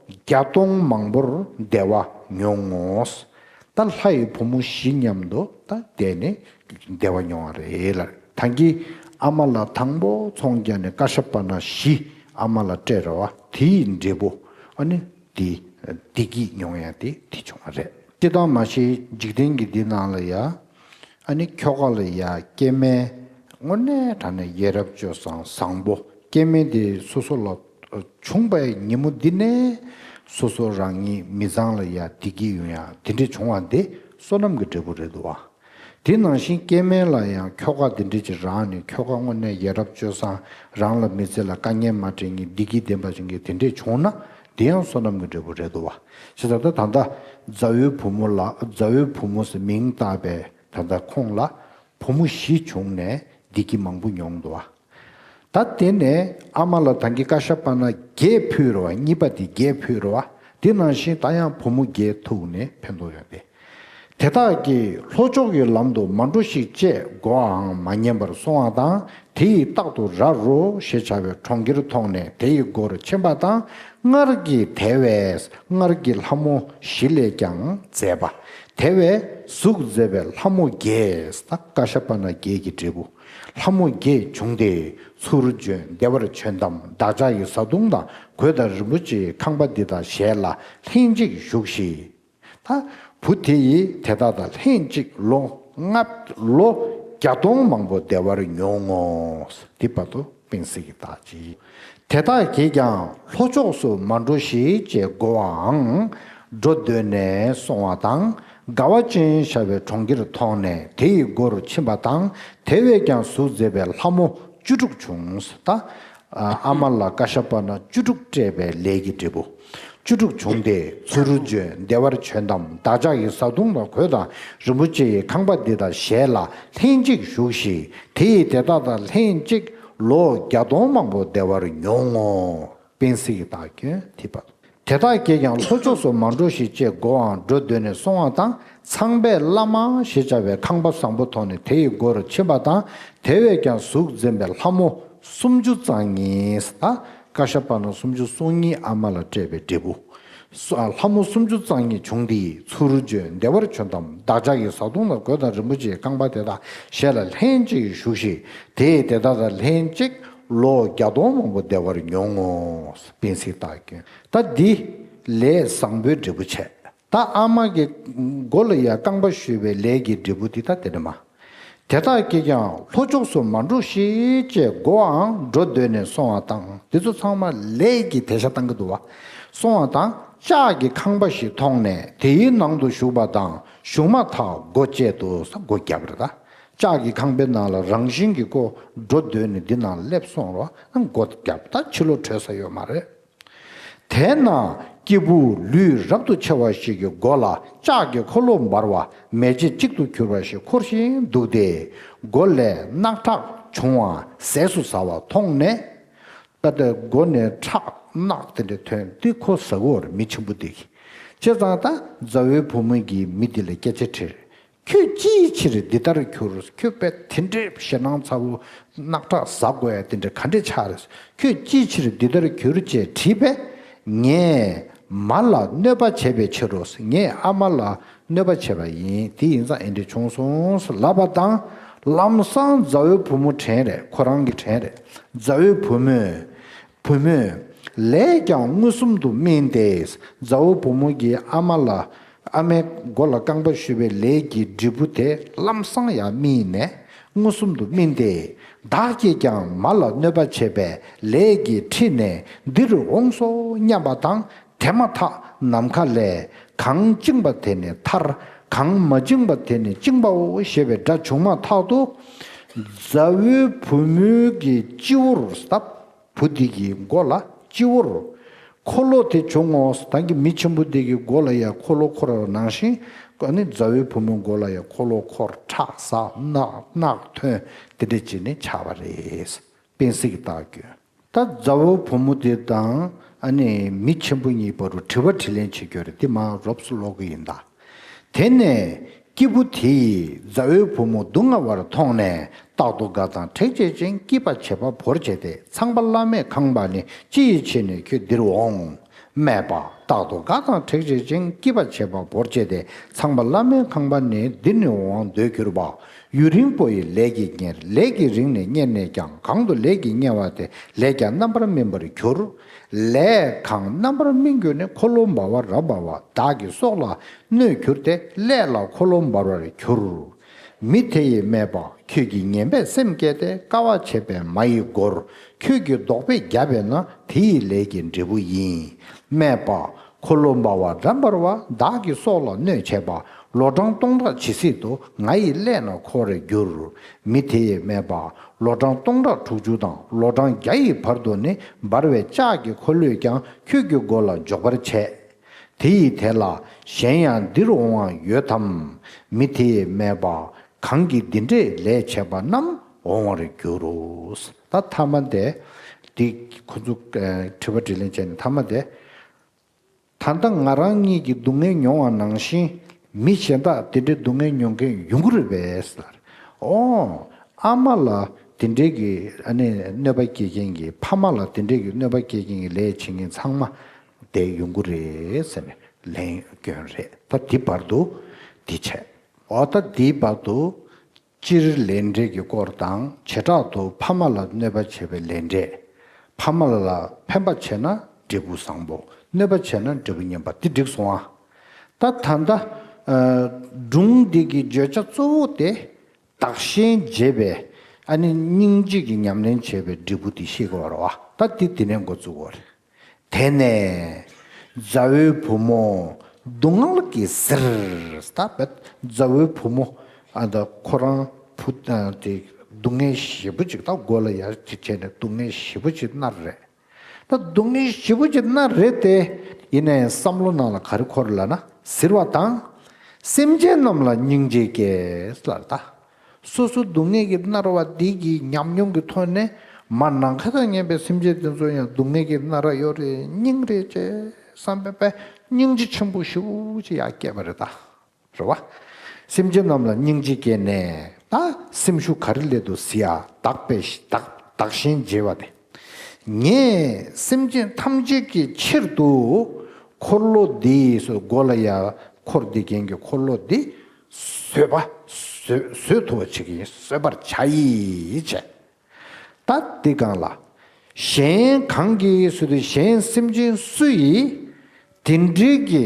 བརྒྱ་སྟོང་མང་པོར་བདེ་བ་མྱོང་ངོ་། ད་ལྷ་ཡི་བུ་མོ་བཞི་མཉམ་དུ་ད་བསྡད་ནས་བདེ་བ་མྱོང་བ་རེད་ལ། ད་གིན་ཨ་མ་ལ་དང་པོ་ཚོང་རྒྱག་ནས་ཀ་ཤ་པ་ན་བཞི་ཨ་མ་ལ་སྤྲད་རེད་བ། དེ་ཡི་འབྲས་བུ་ཨ་ནི་དེ་བདེ་སྐྱིད་མྱོང་ཡ་དེ་དེ་བྱུང་བ་རེད། སྤྱིར་བཏང་མ་གཞི་འཇིག་རྟེན་གྱི་འདི་ནང་ལ་ཡ། ཨ་ནི་ཁྱོ་ག་ལ་ཡ་སྐྱེ་དམན། དངོས་གནས་དྲང་གནས་ཡ་རབས་སྤྱོད་བཟང་བཟང་པོ། སྐྱེ་དམན་དེ་སོ་སོ་ལ་བྱུང་བའི་ཉིན་མོ་འདི་ནས་སོ་སོ་རང་ཉིད་མི་ཚང་ལ་ཡ་བདེ་སྐྱིད་ཡོང་ཡ་དེ་འདྲ་བྱུང་བ་འདི་བསོད་ནམས་ཀྱི་འབྲས་བུ་རེད་འདུག་བ། དེ་ནང་བཞིན་སྐྱེ་དམན་ལ་ཡང་ཁྱོ་ག་དེ་འདྲ་ཅིག་རག་ནས། ཁྱོ་ག་དངོས་གནས་ཡ་རབས་སྤྱོད་བཟང་། རང་ལ་མི་ཚེ་ལ་དཀའ་ངལ་མ་འཕྲད་མཁན། བདེ་སྐྱིད་ལྡན་པ་ཅན་གྱི་དེ་འདྲས་བྱུང་ན། དེ་ཡང་བསོད་ནམས་ཀྱི་འབྲས་བུ་རེད་འདུག་བ། བྱས་ཙང་ད་ད་ལྟ་མཛའ་བོའི་བུ་མོ་ལ། མཛའ་བོའི་བུ་མོ་ཟེར་མིང་བཏགས་པའི་ད་ལྟ་ཁོང་ལ་བུ་མོ་བཞི་བྱུང་ནས་བདེ་སྐྱིད་མང་པོ་མྱོང་འདུག་བ། ད་དེ་ནས་ཨ་མ་ལ་ད་གིན་ཀ་ཤ་པ་ན་བརྒྱད་ཕུལ་རེད་བ། གཉིས་པ་དེ་བརྒྱད་ཕུལ་རེད་བ། དེ་ནང་བཞིན་ད་ཡང་བུ་མོ་བརྒྱད་ཐུག་ནས་ཕན་ཐོགས་ཡོང་སྟེ། དེ་དག་གིས་ལྷོ་ཕྱོགས་ཀྱི་ལམ་དུ་མ་འགྲོ་ཞིག་ཅེས་བསྒོའང་མ་ཉན་པར་སོང་བ་དང་། དེ་ཡི་ལྟག་ཏུ་ར་རོ་ཞེས་བྱ་བའི་གྲོང་ཁྱེར་མཐོང་ནས་དེ་ཡི་སྒོར་ཕྱིན་པ་དང་། སྔར་གྱི་དེ་བས་སྔར་གྱི་ལྷ་མོ་བཞི་ལས་ཀྱང་མཛེས་པ། དེ་བས་གཟུགས་མཛེས་པའི་ལྷ་མོ་བརྒྱད། ད་ཀ་ཤ་པ་ན་བརྒྱད་ཀྱི་འབྲས་བུ། ལྷ་མོ་བརྒྱད་བྱུང་སྟེ། ཚུར་བྱོན། བདེ་བར་བྱོན་ཏམ། བདག་ཅག་གི་བཟའ་བཏུང་དང་གོས་དང་རིན་པོ་ཆེའི་ཁང་པ་འདི་དག་བཞེས་ལ་ལྷན་ཅིག་བཞུགས་ཤིག། ད་བུ་དེ་ཡིས་དེ་དག་དང་ལྷན་ཅིག་ལོ་ལྔ། ལོ་བརྒྱ་སྟོང་མང་པོ་བདེ་བར་མྱོང་ངོ་། འདི་བར་དུ་སྤེན་སྲེག་གི་རྟགས་ཅིག། དེ་དག་གིས་ཀྱང་ལྷོ་ཕྱོགས་སུ་མ་འགྲོ་ཞིག་ཅེས་བསྒོའང་འགྲོ་འདོད་ནས་སོང་བ་དང་། དགའ་བ་ཅན་ཞེས་བྱ་བའི་གྲོང་ཁྱེར་མཐོང་ནས་དེ་ཡི་སྒོར་ཕྱིན་པ་དང་། དེ་བས་ཀྱང་གཟུགས་མཛེས་པའི་ལྷ་མོ་བཅུ་དྲུག་བྱུང་། ད་ཨ་མ་ལ་ཀ་ཤ་པ་ན་བཅུ་དྲུག་སྤྲད་པའི་ལས་ཀྱི་འབྲས་བུ། བཅུ་དྲུག་བྱུང་སྟེ། ཚུར་བྱོན། བདེ་བར་བྱོན་ཏམ། བདག་ཅག་གི་བཟའ་བཏུང་དང་གོས་དང་རིན་པོ་ཆེ་ཡི་ཁང་པ་འདི་དག་བཞེས་ལ་ལྷན་ཅིག་བཞུགས་ཤིག། དེ་ཡིས་དེ་དག་དང་ལྷན་ཅིག་ལོ་བརྒྱ་སྟོང་མང་པོ་བདེ་བར་མྱོང་ངོ་། སྤེན་སྲེག་གི་རྟགས་ཀྱིས་དེ་བར། དེ་དག་གིས་ཀྱང་ལྷོ་ཕྱོགས་སུ་མ་འགྲོ་ཞིག་ཅེས་བསྒོའང་འགྲོ་འདོད་ནས་སོང་བ་དང་། ཚངས་པས་བླ་མ་ཞེས་བྱ་བའི་ཁང་པ་བཟང་པོ་མཐོང་ནས་དེ་ཡི་སྒོར་ཕྱིན་པ་དང་། དེ་བས་ཀྱང་གཟུགས་མཛེས་པའི་ལྷ་མོ་སུམ་ཅུ་རྩ་གཉིས། ད་ཀ་ཤ་པ་ན་སུམ་ཅུ་སོ་གཉིས་ཨ་མ་ལ་སྤྲད་པའི་འབྲས་བུ། སོ། ལྷ་མོ་སུམ་ཅུ་རྩ་གཉིས་བྱུང་སྟེ། ཚུར་བྱོན། བདེ་བར་བྱོན་ཏམ། བདག་ཅག་གི་བཟའ་བཏུང་དང་གོས་དང་རིན་པོ་ཆེའི་ཁང་པ་དེ་དག་བཞེས་ལ་ལྷན་ཅིག་བཞུགས་ཤིག། དེ་ཡིས་དེ་དག་དང་ལྷན་ཅིག་ལོ་བརྒྱ་སྟོང་མང་པོ་བདེ་བར་མྱོང་ངོ་། སྤེན་སྲེག་རྟགས་ཀྱིས། ད་འདི་ལས་བཟང་པོའི་འབྲས་བུ་བྱས། ད་ཨ་མ་གི་མགོ་ལ་ཡ་རྐང་པ་གཞུས་པའི་ལས་ཀྱི་འབྲས་བུ་འདི་ད་དེ་ནི་མ། དེ་དག་གིས་ཀྱང་ལྷོ་ཕྱོགས་སུ་མ་འགྲོ་ཞིག་ཅེས་བསྒོའང་འགྲོ་འདོད་ནས་སོང་བ་དང་། འདི་ཚོ་ཚང་མ་ལས་ཀྱི་དེ་ཤ་བཏང་གི་འདུག་བ། སོང་བ་དང་། ལྕགས་ཀྱི་ཁང་པ་ཞིག་མཐོང་ནས་དེའི་ནང་དུ་ཞུགས་པ་དང་། ཞུགས་མ་ཐག་སྒོ་བཅད་དོ། ས་སྒོ་བརྒྱབ་རེད། ད་ལྕགས་ཀྱི་ཁང་པའི་ནང་ལ་རང་བཞིན་གྱིས་ཁོ་འགྲོ་འདོད་ནས་འདི་ནང་ལ་སླེབས་སོང་རོ། སྒོ་བརྒྱབ། ད་ཕྱི་ལོགས་བྲོས་ས་ཡོད་མ་རེད། དེ་ན་སྐྱེས་བུ་ལུས་རབ་ཏུ་ཕྱེ་བ་ཞིག་གི་མགོ་ལ་ལྕགས་ཀྱི་འཁོར་ལོ་འབར་བ་མེ་ལྕེ་གཅིག་ཏུ་གྱུར་པ་ཞིག་འཁོར་ཞིང་འདུག་སྟེ། མགོ་ལས་རྣག་ཁྲག་བྱུང་བ་ཟས་སུ་ཟ་བ་མཐོང་ནས། ད་ལྟ་མགོ་ནས་ཁྲག་རྣག་དེ་འདྲ་ཐོན་དེ་ཁོ་ཟ་གི་ཡོད་རེད། མི་ཆེན་པོ་དེ་གིས། བྱས་ཙང་ད་མཛའ་བོའི་བུ་མོ་གིས་མི་དེ་ལ་སྐད་ཆ་དྲིས། ཁྱོད་ཅིའི་ཕྱིར་འདི་ལྟར་གྱུར། ཁྱོད་དཔེ་དེ་འདྲའི་ཞེད་སྣང་ཚ་བོ་རྣག་ཁྲག་ཟ་དགོས་ཡ་དེ་འདྲ་ག་འདྲས་ཆགས་རེད། ཁྱོད་ཅིའི་ཕྱིར་འདི་ལྟར་གྱུར་ཅེས་དྲིས་པས། ངས་མ་ལ་གནོད་པ་བྱས་པའི་ཕྱིར་རོ། ངས་ཨ་མ་ལ་གནོད་པ་བྱས་པ་ཡིན། དེ་ཡིན་ཙང་ཨེ་འདྲས་བྱུང་སོང་ལབ་པ་དང་། ལམ་སང་མཛའ་བོའི་བུ་མོ་དྲན་རེད། ཁོ་རང་གི་དྲན་རེད། མཛའ་བོའི་བུ་མོས། བུ་མོས། ལས་ཀྱང་མངོན་སུམ་དུ་སྨིན་ཏེ། མཛའ་བོ་བུ་མོ་གིས་ཨ་མ་ལ། ཨ་མའི་མགོ་ལ་རྐང་པ་གཞུས་པའི་ལས་ཀྱི་འབྲས་བུ་དེ་ལམ་སང་ཡང་སྨིན་ནས་མངོན་སུམ་དུ་སྨིན་ཏེ། བདག་གིས་ཀྱང་མ་ལ་གནོད་པ་བྱས་པའི་ལས་ཀྱི་ཁྲིད་ནས་འདིར་འོངས་སོ་སྙམ་པ་དང་། དེ་མ་ཐག་ནམ་མཁའ་ལས་གངས་བཅིངས་པ་དེ་ནས་མཐར། གང་མ་བཅིངས་པ་དེ་ནི་བཅིངས་པའོ་ཞེས་པའི་སྒྲ་བྱུང་མ་ཐག་ཏུ། མཛའ་བོའི་བུ་མོའི་གི་སྤྱི་བོར་སྟབས། བུ་དེ་གི་མགོ་ལ་སྤྱི་བོར། འཁོར་ལོ་དེ་བྱུང་ངོ་། ད་གི་མི་ཆེན་པོ་དེ་གི་མགོ་ལ་ཡ་འཁོར་ལོ་འཁོར་བ་ནང་བཞིན། ཨ་ནི་མཛའ་བོའི་བུ་མོའི་མགོ་ལ་ཡ་འཁོར་ལོ་འཁོར། ཁྲག་ཟག། རྣག་རྣག་ཐོན། དེ་འདྲ་བྱས་ནས་ཆགས་པ་རེད། སྤེན་གཟིགས་ཀྱིས་བརྟག་རྒྱུ། ད་མཛའ་བོའི་བུ་མོ་དེ་དང་ཨ་ནི་མི་ཆེན་པོ་གཉིས་བར་དུ་དྲི་བ་དྲིས་ལན་བྱེད་རྒྱུ་རེད། དེ་མར་རོབ་ཙམ་ཀློག་གི་ཡིན་ད། དེ་ནས་སྐྱེས་བུ་དེ་ཡིས་མཛའ་བོའི་བུ་མོ་སྡུག་བསྔལ་བར་མཐོང་ནས། རྟག་ཏུ་དགའ་དང་དྲེགས་བྱེད་ཅིང་། སྐྱིད་པ་བྱེད་པ་བོར་བྱས་ཏེ། ཚངས་པ་བླ་མས་ཁེངས་པ་ནི། ཅི་ཡི་ཕྱིར་ནི་ཁྱོད་འདིར་འོང་། སྨྲས་པ། རྟག་ཏུ་དགའ་དང་དྲེགས་བྱེད་ཅིང་། སྐྱིད་པ་བྱེད་པ་བོར་བྱས་ཏེ། ཚངས་པ་བླ་མས་ཁེངས་པ་ནི། འདིར་ནི་འོང་བར་འདོད་གྱུར་པ། ཡུན་རིང་པོ་ཡི་ལས་ཀྱིས་ཉེར། ལས་ཀྱི་རིང་ནི་གཉེར་ནས་ཀྱང་། གང་དུ་ལས་ཀྱིས་གཉེར་བ་དེ། ལས་ཀྱང་རྣམ་པར་སྨིན་པར་འགྱུར། ལས་གང་རྣམ་པར་སྨིན་གྱུར་ནས། འཁོར་ལོ་འབར་བ་རབ་འབར་བ། བདག་གི་སྲོག་ལ་གནོད་གྱུར་ཏེ། ཀླད་ལ་འཁོར་ལོ་འབར་བར་འགྱུར། མི་དེ་ཡིས་སྨྲས་པ། ཁྱོད་ཀྱིས་ངན་པས་སེམས་བསྐྱེད་དེ། དཀའ་བ་བྱས་པས་མ་ཡི་མགོར། ཁྱོད་ཀྱིས་བཟློག་པས་བརྒྱབ་པས་ན། དེ་ཡི་ལས་ཀྱི་འབྲས་བུ་ཡིན། སྨྲས་པ། འཁོར་ལོ་འབར་བ་རབ་འབར་བ། བདག་གི་སྲོག་ལ་གནོད་བྱས་པ། ལོ་གྲངས་སྟོང་ཕྲག་ཇི་སྲིད་དུ། ང་ཡི་ཀླད་ན་འཁོར་བར་འགྱུར། མི་དེ་ཡིས་སྨྲས་པ། ལོ་གྲངས་སྟོང་ཕྲག་དྲུག་ཅུ་དང་ལོ་གྲངས་བརྒྱ་ཡི་བར་དུ་ནི། འབར་བའི་ལྕགས་ཀྱི་འཁོར་ལོས་ཀྱང་ཁྱོད་ཀྱི་མགོ་ལ་འཇོག་པར་བྱེད། དེ་ཡིས་དེ་ལ། གཞན་ཡང་འདིར་འོང་བ་ཡོད་དམ། མི་དེ་ཡིས་སྨྲས་པ། གང་གིས་འདི་འདྲའི་ལས་བྱས་པ་རྣམས་འོང་བར་འགྱུར་རོ། ད་མཐའ་མ་དེ། འདི་ཁོ་ཚོ་ཨ་དྲི་བ་དྲིས་ལན་བྱས་ནས་མཐའ་མ་དེ། ད་ལྟ་ང་རང་གཉིས་ཀྱིས་སྡུག་བསྔལ་མྱོང་བ་ནང་བཞིན། མི་གཞན་དག་དེ་འདྲའི་སྡུག་བསྔལ་མྱོང་མཁན་ཡོང་གི་རེད་པས་ཟེར། ཨོ། ཨ་མ་ལ་དེ་འདྲའི་གི་ཨ་ནི་གནོད་པ་སྐྱེལ་མཁན་གྱི། ཕ་མ་ལ་དེ་འདྲའི་གི་གནོད་པ་སྐྱེལ་མཁན་གྱི་ལས་བྱེད་མཁན་ཚང་མ་དེ་ཡོང་གི་རེད་ཟེར་ནས་ལན་སྐྱོན་རེད། ད་དེ་བར་དུ་དེ་བྱས། ཨོ། ད་དེའི་བར་དུ། སྤྱིར་ལས་འབྲས་ཀྱི་སྐོར་དང་། བྱེ་བྲག་ཏུ་ཕ་མ་ལ་གནོད་པ་བྱས་པའི་ལས་འབྲས། ཕ་མ་ལ་ཕན་པ་བྱས་ན་འབྲས་བུ་བཟང་པོ། གནོད་པ་བྱས་ན་འབྲས་བུ་ངན་པ། དེ་འགྲིག་སོང་ཨ། ད་ད་ལྟ་ཨ་སྒྲུང་འདི་གི་བརྗོད་བྱ་གཙོ་བོ་དེ། བདག་གཞན་བརྗེ་བའི་ཨ་ནི་སྙིང་རྗེ་གི་ཉམས་ལེན་བྱས་པའི་འབྲས་བུ་དེ་ཤེས་དགོས་པ་རེད་བ། ད་དེ་དེ་ནས་འགོ་བཙུགས་དགོས་རེད། དེ་ནས་མཛའ་བོའི་བུ་མོ་སྡུག་བསྔལ་གྱིས་གཟིར། ད་བས་མཛའ་བོའི་བུ་མོ་ཨ་ད་ཁོ་རང་བུ་ཨ་དེ་སྡུག་བསྔལ་ཞེ་པོ་ཅིག་ད་མགོ་ལ་ཡར་ཅིག་བྱས་ནས་སྡུག་བསྔལ་ཞེ་པོ་ཅིག་མནར་རེད། ད་སྡུག་བསྔལ་ཞེ་པོ་ཅིག་མནར་རེད་དེ། ཡིན་ནའི་བསམ་བློ་ནང་ལ་ག་རེ་འཁོར་ལབ་ན། གཟིར་བ་དང་། སེམས་ཅན་རྣམས་ལ་སྙིང་རྗེ་སྐྱེས་ལབ་ད། སོ་སོ་སྡུག་བསྔལ་གྱིས་མནར་བ་འདི་གི་ཉམས་མྱོང་གི་ཐོག་ནས། མ་ནམ་མཁའ་དང་མཉམ་པའི་སེམས་ཅན་དེ་ཚོ་ཡང་སྡུག་བསྔལ་གྱིས་མནར་བ་ཡོད་རེད། སྙིང་རེ་རྗེ་བསམ་པའི་པའི་སྙིང་རྗེ་ཆེན་པོ་ཞེ་པོ་ཅིག་ཡར་སྐྱེས་པ་རེད་ད། རེད་བ། སེམས་ཅན་རྣམས་ལ་སྙིང་རྗེ་སྐྱེས་ནས། ད་སེམས་ཤུགས་ག་རེ་སླེབས་འདུག་ཟེར་ཡ། བདག་པས་བདག་བདག་གཞན་བརྗེ་བ་དེ། ངས་སེམས་ཅན་ཐམས་ཅད་ཀྱི་ཕྱིར་དུ། འཁོར་ལོ་འདི་སོ་མགོ་ལ་ཡ་འཁོར་བསྡད་མཁན་གྱི་འཁོར་ལོ་འདི། བཟོད་པ། བཟོད་བཟོད་ཐུབ་པ་བྱེད་ཀྱི་ཡིན། བཟོད་པར་བྱ་ཡིས་བྱས། ད་འདི་སྒང་ལ། གཞན་གང་གིས་ཟེར་དུས། གཞན་སེམས་ཅན་སུ་ཡིས་དེ་འདྲའི་གི་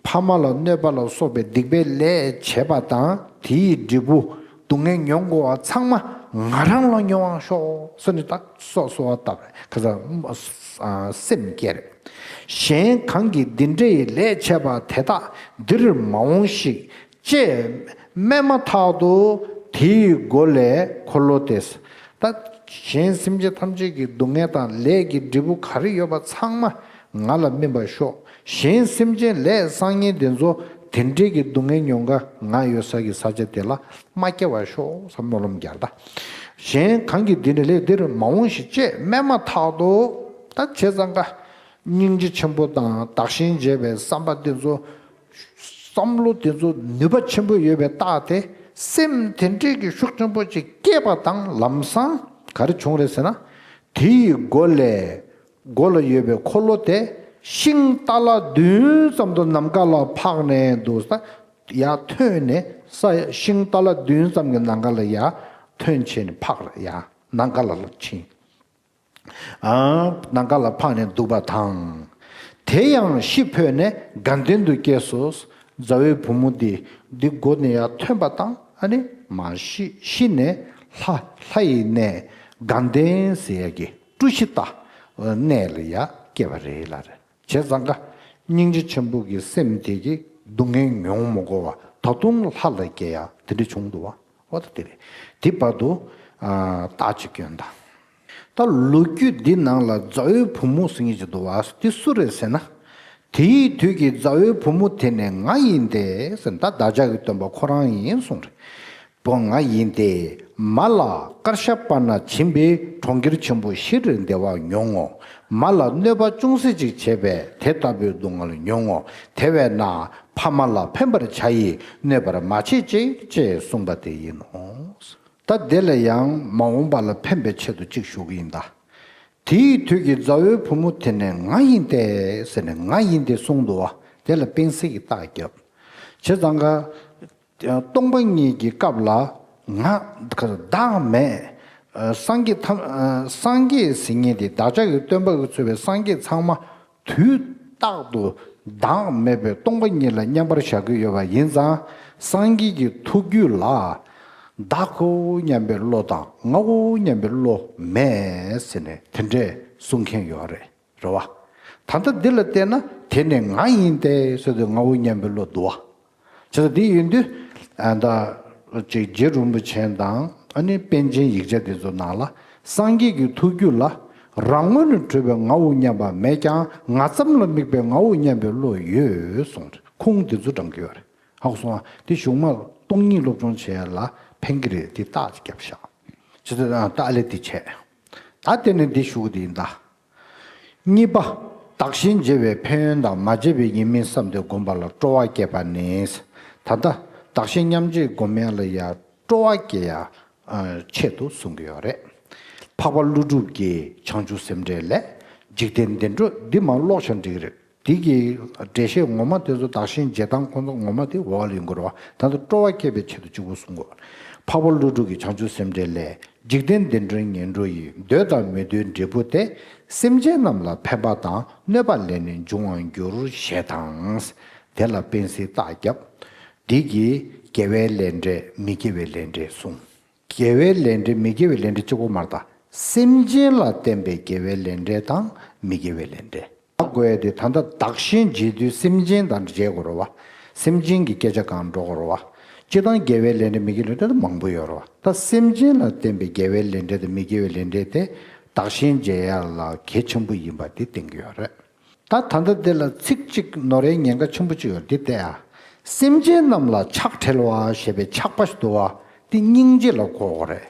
ཕ་མ་ལ་གནོད་པ་ལ་སོགས་པའི་སྡིག་པའི་ལས་བྱས་པ་དང་། དེའི་འབྲས་བུ་སྡུག་བསྔལ་མྱོང་དགོས་པ་ཚང་མ་ང་རང་ལ་མྱོང་བར་ཤོག་ཟེར་ནས། ད་སོ་སོ་བ་བཏབ་རེད། ཁ་སང་སེམས་བསྐྱེད་རེད། གཞན་གང་གིས་འདི་འདྲའི་ལས་བྱས་པ་དེ་དག་འདིར་མ་འོང་ཞིག་ཅེས་སྨྲས་མ་ཐག་ཏུ། དེའི་མགོ་ལས་འཁོར་ལོ་དེ། ད་གཞན་སེམས་ཅན་ཐམས་ཅད་ཀྱི་སྡུག་བསྔལ་དང་ལས་ཀྱི་འབྲས་བུ་ག་རེ་ཡོད་པ་ཚང་མ་ང་ལ་སྨིན་པར་ཤོག་གཞན་སེམས་ཅན་ལས་བསགས་མཁན་དེ་ཚོ་དེ་འདྲའི་གི་སྡུག་བསྔལ་མྱོང་ག་ང་ཡོད་ས་གི་ས་ཆ་དེ་ལ་མ་སྐྱེ་བར་ཤོག་ཟེར་སྨོན་ལམ་རྒྱག་ད། གཞན་གང་གིས་འདི་འདྲའི་ལས་འདིར་མ་འོང་ཞིག་ཅེས་སྨྲས་མ་ཐག་ཏུ། ད་བྱས་ཙང་ཀ་སྙིང་རྗེ་ཆེན་པོ་དང་བདག་གཞན་བརྗེ་བའི་བསམ་པ་དེ་ཚོ། བསམ་བློ་དེ་ཚོ་ནུས་པ་ཆེན་པོ་ཡོད་པའི་རྟགས་དེ། སེམས་དེ་འདྲའི་གི་ཤུགས་ཆེན་པོ་ཅིག་སྐྱེས་པ་དང་། ལམ་སང་ག་རེ་བྱུང་རེད་ཟེར་ན། དེ་ཡི་མགོ་ལས། མགོ་ལ་ཡོད་པའི་འཁོར་ལོ་དེ་ཤིང་ཏཱ་ལ་བདུན་ཙམ་དུ་ནམ་མཁའ་ལ་འཕགས་ནས་འདུག་ས། ཡར་ཐོན་ནས་ས། ཤིང་ཏཱ་ལ་བདུན་ཙམ་གྱི་ནམ་མཁའ་ལ་ཡར་ཐོན་བྱས་ནས་འཕགས། ཡར་ནམ་མཁའ་ལ་ཕྱིན། ཨ། ནམ་མཁའ་ལ་འཕགས་ནས་འདུག་པ་དང་། དེ་ཡང་ཤི་འཕོས་ནས་དགའ་ལྡན་དུ་སྐྱེས་སོ། མཛའ་བོའི་བུ་མོ་འདི་འདི་མགོ་ནས་ཡར་ཐོན་པ་དང་། ཨ་ནི་མ་ཤི། ཤི་ནས་ལྷ་ལྷ་ཡི་གནས་དགའ་ལྡན་ཟེར་ཡ་གི་བཀྲ་ཤིས་རྟ་གནས་ལ་ཡར་སྐྱེས་པ་རེད་ལབ་རེད། བྱས་ཙང་ཀ་སྙིང་རྗེ་ཆེན་པོ་གི་སེམས་དེ་གིས་ སྡུག་བསྔལ་མྱོང་མི་དགོས་པ་ད་དུང་ལྷ་ལ་སྐྱེ་ཡ་དེ་འདྲ་བྱུང་འདུག་བ། འོ་ད་དེ་རེད། དེ་བར་དུ་ཨ་རྟགས་ཅིག་སྐྱོན་དང་། ད་ལོ་རྒྱུས་འདི་ནང་ལ་མཛའ་བོའི་བུ་མོ་ཟེར་མཁན་ཅིག་འདུག་བ། དེ་སུ་རེད་ཟེར་ན། དེའི་དུས་ཀྱི་མཛའ་བོའི་བུ་མོ་དེ་ནི་ང་ཡིན་ཏེ་ཟེར། ད་བདག་ཅག་གི་སྟོན་པ་ཁོ་རང་ཡིན་གསུངས་རེད། བུ་ང་ཡིན་ཏེ། མ་ལ་དཀར་ཞ་པ་ན་བྱིན་པའི་གྲོང་ཁྱེར་ཆེན་པོ་བཞིར་བདེ་བ་མྱོང་ངོ་། མ་ལ་གནོད་པ་ཅུང་ཟད་ཅིག་བྱས་པས་དེ་ལྟ་བུའི་སྡུག་བསྔལ་མྱོང་ངོ་། དེ་བས་ན་ཕ་མ་ལ་ཕན་པར་བྱ་ཡིས་གནོད་པར་མ་བྱེད་ཅིག་ཅེས་གསུངས་པ་དེ་ཡིན་ནོ། ད་དེ་ལ་ཡང་མ་འོངས་པ་ལ་ཕན་པའི་ཆེད་དུ་གཅིག་ཞུ་གི་ཡིན་ད། དེའི་དུས་ཀྱི་མཛའ་བོའི་བུ་མོ་དེ་ནི་ང་ཡིན་ཏེ་ཟེར་ནས་ང་ཡིན་ཏེ་གསུངས་འདུག་བ། དེ་ལ་སྤེན་སྲེག་གི་རྟགས་བརྒྱབ། བྱས་ཙང་ཀ་སྟོང་པ་ཉིད་ཀྱི་སྐབས་ལ་ང་བདག་མེད། སངས་རྒྱས་ཐམས་སངས་རྒྱས་ཟེར་མཁན་དེ་བདག་ཅག་གི་སྟོན་པ་གིས་གཙོས་པའི་སངས་རྒྱས་ཚང་མ་དུས་རྟག་ཏུ་བདག་མེད་པའི་སྟོང་པ་ཉིད་ལ་མཉམ་པར་བཞག་གི་ཡོད་པ་ཡིན་ཙང་། སངས་རྒྱས་ཀྱི་ཐུགས་རྒྱུད་ལ་བདག་གོ་སྙམ་པའི་བློ་དང་ང་གོ་སྙམ་པའི་བློ་མེད་ཟེར་ནས་དེ་འདྲས་གསུང་མཁན་ཡོད་རེད། རེད་བ། ད་ལྟ་འདི་ལ་བལྟས་ན་དེ་ནི་ང་ཡིན་ཏེ་ཟེར་དུས་ང་གོ་སྙམ་པའི་བློ་འདུག་བ། བྱས་ཙང་འདི་ཡིན་དུས་ཨ་ད་ཅིག་རྗེ་རིན་པོ་ཆེ་དང་ཨ་ནི་པཎ་ཆེན་ཡིག་ཆ་དེ་ཚོ་ནང་ལ་སངས་རྒྱས་ཀྱི་ཐུགས་རྒྱུད་ལ་རང་ངོས་ནས་གྲུབ་པའི་ང་གོ་སྙམ་པ་མེད་ཀྱང་ང་ཙམ་ལ་དམིགས་པའི་ང་གོ་སྙམ་པའི་བློ་ཡོད་གསུངས་རེད། ཁུངས་དེ་ཚོ་དྲངས་ཀྱི་ཡོད་རེད། ཧ་གོ་སོང་ང་། དེ་གཞུག་མ་སྟོང་ཉིད་སློབ་སྦྱོང་བྱེད་ཡ་ལ་ཕན་གྱི་རེད། དེ་རྟགས་ཅིག་བརྒྱབ་ཤག་བྱས་ཙང་ད་ཨ་ལས་དེ་བྱས། ད་དེ་ནས་འདི་ཞུ་གི་དེ་ཡིན་ད། གཉིས་པ། བདག་གཞན་བརྗེ་བའི་ཕན་ཡོན་དང་མ་བརྗེ་བའི་ཡིན་མིན་བསམ་སྟེ་བསྒོམ་པ་ལ་སྤྲོ་བ་སྐྱེས་པ་ནི། ད་ལྟ་བདག་གཞན་མཉམ་བརྗེ་སྒོམ་ཡ་ལ་ཡ་སྤྲོ་བ་སྐྱེ་ཡ་ཆེད་དུ་གསུང་གི་ཡོད་རེད། འཕགས་པ་ཀླུ་སྒྲུབ་ཀྱི་བྱང་ཆུབ་སེམས་འགྲེལ་ལས། འཇིག་རྟེན་བདེ་འགྲོ་འདི་མར་ཀློག་བྱ་འགྲིག་གི་རེད། དེ་གི་འགྲེལ་བཤད་ངོ་མ་དེ་ཚོ་བདག་གཞན་བརྗེ་སྟངས་ཁོ་ཚོ་ངོ་མ་དེ་འོག་ལ་ཡོང་གི་རེད་བ། ད་ལྟ་སྤྲོ་བ་སྐྱེད་པའི་ཆེད་དུ་གཅིག་པུ་གསུང་དགོས། འཕགས་པ་ཀླུ་སྒྲུབ་ཀྱི་བྱང་ཆུབ་སེམས་འགྲེལ་ལས། འཇིག་རྟེན་བདེ་འགྲོའི་ངན་འགྲོ་ཡི། འདོད་དང་མི་འདོད་འབྲས་བུ་སྟེ། སེམས་ཅན་རྣམས་ལ་ཕན་པ་དང་གནོད་པ་ལས་ནི་འབྱུང་བར་འགྱུར་ཞེས་དང་། དེ་ལ་སྤེན་སྲེག་རྟགས་བརྒྱབ། འདི་གིས་དགེ་བའི་ལས་འབྲས་མི་དགེ་བའི་ལས་འབྲས་གསུངས། དགེ་བའི་ལས་འབྲས་མི་དགེ་བའི་ལས་འབྲས་གཅིག་པོ་མ་རེད་ད། སེམས་ཅན་ལ་བརྟེན་པའི་དགེ་བའི་ལས་འབྲས་དང་མི་དགེ་བའི་ལས་འབྲས། ད་དགོས་ཡ་དེ་ད་ལྟ་བདག་གཞན་བརྗེ་དུས་སེམས་ཅན་དང་བརྗེ་དགོས་རེད་བ། སེམས་ཅན་གྱི་སྐད་ཆ་གང་འགྲོ་དགོས་རེད་བ། སྤྱིར་བཏང་དགེ་བའི་ལས་འབྲས་མི་དགེ་ལས་འབྲས་དེ་མང་པོ་ཡོད་རེད་བ། ད་སེམས་ཅན་ལ་བརྟེན་པའི་དགེ་བའི་ལས་འབྲས་དང་མི་དགེ་བའི་ལས་འབྲས་དེ་བདག་གཞན་བརྗེ་ཡ་ལ་གལ་ཆེན་པོ་ཡིན་པ་དེ་བསྟན་གྱི་ཡོད་རེད། ད་ད་ལྟ་འདི་ལ་ཚིག་གཅིག་ནོར་ཡའི་ཉེན་ཁ་ཆེན་པོ་གཅིག་ཡོད་འདི་བལྟས་ཨ། སེམས་ཅན་རྣམས་ལ་ཆགས་བྲལ་བ་ཞེས་པའི་ཆགས་པ་ཞིག་འདུག་བ། འདི་སྙིང་རྗེ་ལ་གོ་དགོས་རེད།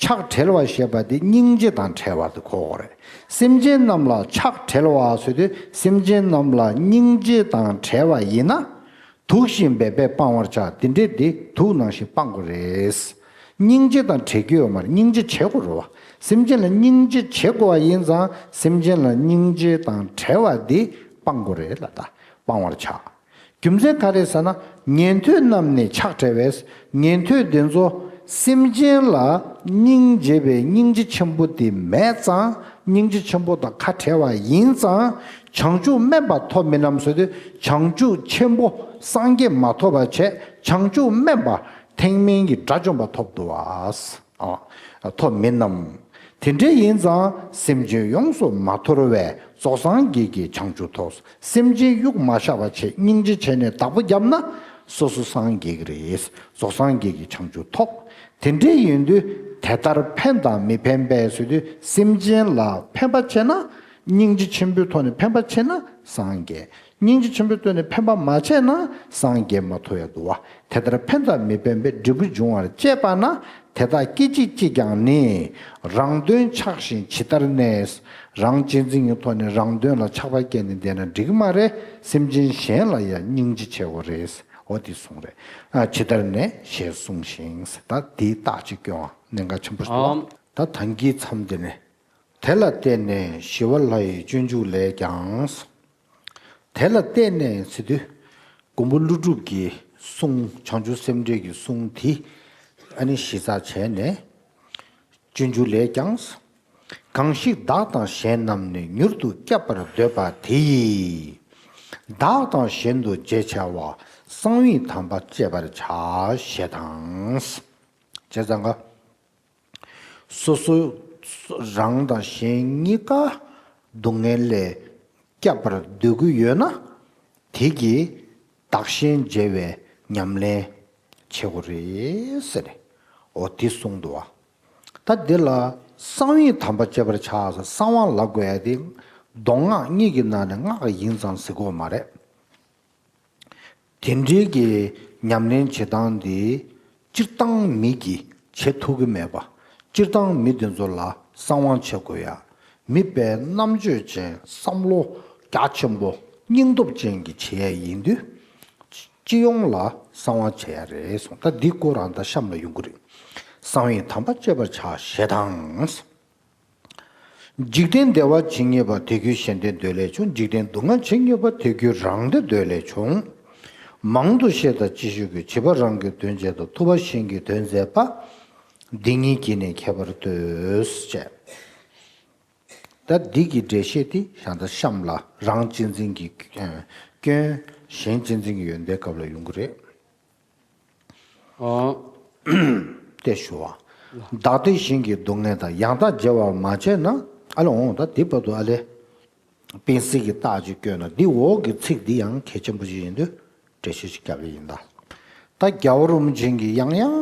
ཆགས་བྲལ་བ་ཞེས་པ་འདི་སྙིང་རྗེ་དང་བྲལ་བ་དེ་གོ་དགོས་རེད། སེམས་ཅན་རྣམས་ལ་ཆགས་བྲལ་བ་ཟེར་དུས་སེམས་ཅན་རྣམས་ལ་སྙིང་རྗེ་དང་བྲལ་བ་ཡིན་ན། དུག་བཞིན་འབད་པས་སྤང་བར་བྱ། དེ་འདྲས་དེ་དུག་ནང་བཞིན་སྤང་དགོས་རེད། སྙིང་རྗེ་དང་བྲལ་རྒྱུ་ཡོད་མ་རེད། སྙིང་རྗེ་བྱེད་དགོས་རེད་བ། སེམས་ཅན་ལ་སྙིང་རྗེ་བྱེད་དགོས་པ་ཡིན་ཙང་སེམས་ཅན་ལ་སྙིང་རྗེ་དང་བྲལ་བ་འདི་སྤང་དགོས་རེད་ལ་ད་སྤང་བར་བྱ། རྒྱུ་མཚན་ག་རེ་ཟེར་ན་ཉན་ཐོས་རྣམས་ནི་ཆགས་བྲལ་བས། ཉན་ཐོས་འདི་ཚོ་སེམས་ཅན་ལ་སྙིང་རྗེ་བའི་སྙིང་རྗེ་ཆེན་པོ་དེ་མེད་ཙང་སྙིང་རྗེ་ཆེན་པོ་དང་ཁ་བྲལ་བ་ཡིན་ཙང་བྱང་ཆུབ་དམན་པ་ཐོབ་མིན་ནམ་ཟེར་དུས་བྱང་ཆུབ་ཆེན་པོ་སངས་རྒྱས་མ་ཐོབ་པ་བྱས་བྱང་ཆུབ་དམན་པ་ཐེག་དམན་གྱི་དགྲ་བཅོམ་པ་ཐོབ་འདུག་བ། ཨ། ཐོབ་མིན་ནམ། དེ་འདྲ་ཡིན་ཙང་སེམས་ཅན་ཡོངས་སུ་མ་དོར་བས་རྫོགས་སངས་རྒྱས་ཀྱི་བྱང་ཆུབ་ཐོབ། སེམས་ཅན་གཡུག་མ་བཞག་པ་བྱས་སྙིང་རྗེ་བྱས་ནས་བདག་པོ་བརྒྱབ་ན་སོ་སོ་སངས་རྒྱས་ཀྱི་རེད། རྫོགས་སངས་རྒྱས་ཀྱི་བྱང་ཆུབ་ཐོབ། དེ་འདྲ་ཡིན་དུས་དེ་ལྟར་ཕན་དང་མི་ཕན་པས་ཟེར་དུས་སེམས་ཅན་ལ་ཕན་པ་བྱས་ན་སྙིང་རྗེ་ཆེན་པོའི་ཐོག་ནས་ཕན་པ་བྱས་ན་སངས་རྒྱས། སྙིང་རྗེ་ཆེན་པོའི་ཐོག་ནས་ཕན་པ་མ་བྱས་ན་སངས་རྒྱས་མ་ཐོབ་ཡ་འདུག་བ། དེ་ལྟར་ཕན་དང་མི་ཕན་པའི་འབྲས་བུ་འབྱུང་བར་བྱེད་པ་ན་དེ་དག་སྐད་ཅིག་གཅིག་ཀྱང་ནི་རང་དོན་ཆགས་ཤིང་ཇི་ལྟར་གནས། རང་གཅེས་འཛིན་གྱི་ཐོག་ནས་རང་དོན་ལ་ཆགས་པ་སྐྱེས་ནས་བསྡད་ན་འགྲིག་གི་མ་རེད། སེམས་ཅན་གཞན་ལ་ཡང་སྙིང་རྗེ་བྱེད་དགོས་རེད། འོ་དེ་གསུངས་རེད། ཨ་ཇི་ལྟར་གནས་ཞེས་གསུངས་ཤིང་ད་དེའི་རྟགས་ཅིག་སྐྱོན་ཨ་གནད་འགག་ཆེན་པོ་ཞིག་འདུག་ཨ། ད་ད་གིན་མཚམས་འདི་ནས། དེ་ལ་བརྟེན་ནས་ཞི་བ་ལྷ་ཡི་སྤྱོད་འཇུག་ལས་ཀྱང་། དེ་ལ་བརྟེན་ནས་ཟེར་དུས། མགོན་པོ་ཀླུ་སྒྲུབ་ཀྱི་གསུང་བྱང་ཆུབ་སེམས་འགྲེལ་གྱི་གསུང་དེ་ཨ་ནི་གཞི་རྩ་བྱས་ནས། སྤྱོད་འཇུག་ལས་ཀྱང་། གང་ཞིག་བདག་དང་གཞན་རྣམས་ནི་མྱུར་དུ་བསྐྱབ་པར་འདོད་པ་དེ་ཡིས། བདག་དང་གཞན་དུ་བརྗེ་བྱ་བ་གསང་བའི་དམ་པ་སྤྱད་པར་བྱ་ཞེས་དང་། བྱས་ཙང་ཀ་སོ་སོ་རང་དང་གཞན་གཉིས་ཀ་སྡུག་བསྔལ་ལས་སྐྱབས་པར་འདོད་ཀྱི་ཡོད་ན། དེ་གིས་ བདག་གཞན་བརྗེ་བའི་ཉམས་ལེན་བྱེད་དགོས་རེད་ཟེར་ནས་འོ་དེ་གསུངས་འདུག་བ། ད་འདི་ལ་གསང་བའི་དམ་པ་སྤྱད་པར་བྱ་ཟེར། གསང་བ་ལབ་དགོས་ཡ་དེ་མདོ་སྔགས་གཉིས་ཀྱི་ནང་ནས་སྔགས་ཡིན་ཙང་ཟེར་དགོས་མ་རེད། དེ་འདྲའི་གི་ཉམས་ལེན་བྱེད་སྟངས་འདི་སྤྱིར་བཏང་མི་གིས་བྱེད་ཐུབ་ཀྱི་མེད་པ། སྤྱིར་བཏང་མི་དེ་ཚོ་ལ་གསང་བ་བྱེད་དགོས་ཡ། མི་དཔེ་རྣམ་དཔྱོད་ཅན་བསམ་བློ་རྒྱ་ཆེན་པོ་སྙིང་སྟོབས་ཅན་གྱི་བྱེད་ཡ་ཡིན་དུས། སྤྱི་ཡོངས་ལ་གསང་བ་བྱེད་ཡ་རེད་གསུངས། ད་འདི་སྐོར་རང་ད་གཤམ་ལ་ཡོང་གི་རེད། གསང་བའི་དམ་པ་སྤྱད་པར་བྱ་ཞེས་དང་། འཇིག་རྟེན་བདེ་བ་ཇི་སྙེད་པ། དེ་ཀུན་གཞན་དོན་འདོད་ལས་བྱུང་། འཇིག་རྟེན་སྡུག་བསྔལ་ཇི་སྙེད་པ། དེ་ཀུན་རང་དོན་འདོད་ལས་བྱུང་། མང་དུ་བཤད་དང་ཅི་ཞིག་དགོས། བྱིས་པ་རང་གི་དོན་བྱེད་དང་། ཐུབ་པ་གཞན་གྱི་དོན་མཛད་པ། འདི་ཉིད་ཀྱིས་ནི་ཁྱད་པར་ལྟོས། ཅེས། ད་འདི་གི་འགྲེལ་བཤད་དེ་ཡང་ད་གཤམ་ལ་རང་གཅེས་འཛིན་གྱི་སྐྱོན། གཞན་གཅེས་འཛིན་གྱི་ཡོན་ཏན་སྐབས་ལ་ཡོང་གི་རེད། ཨོ། ཏེ་ཞུ་བ། བདག་བདེ་གཞན་གྱི་སྡུག་བསྔལ་དང་། ཡང་དག་བརྗེ་བར་མ་བྱས་ན། ཨ་ལ་འོང་ད་འདི་བར་དུ་ཨ་ལས། པཎ་ཟེར་གྱི་རྟགས་ཅིག་བཀོད་ན་འདི་འོག་གི་ཚིག་འདི་ཡང་གལ་ཆེན་པོ་ཞིག་ཡིན་དུས་འགྲེལ་བཤད་ཅིག་རྒྱབ་ཡ་ཡིན་ད། ད་རྒྱལ་བ་རིན་པོ་ཆེ་གིས་ཡང་ཡང་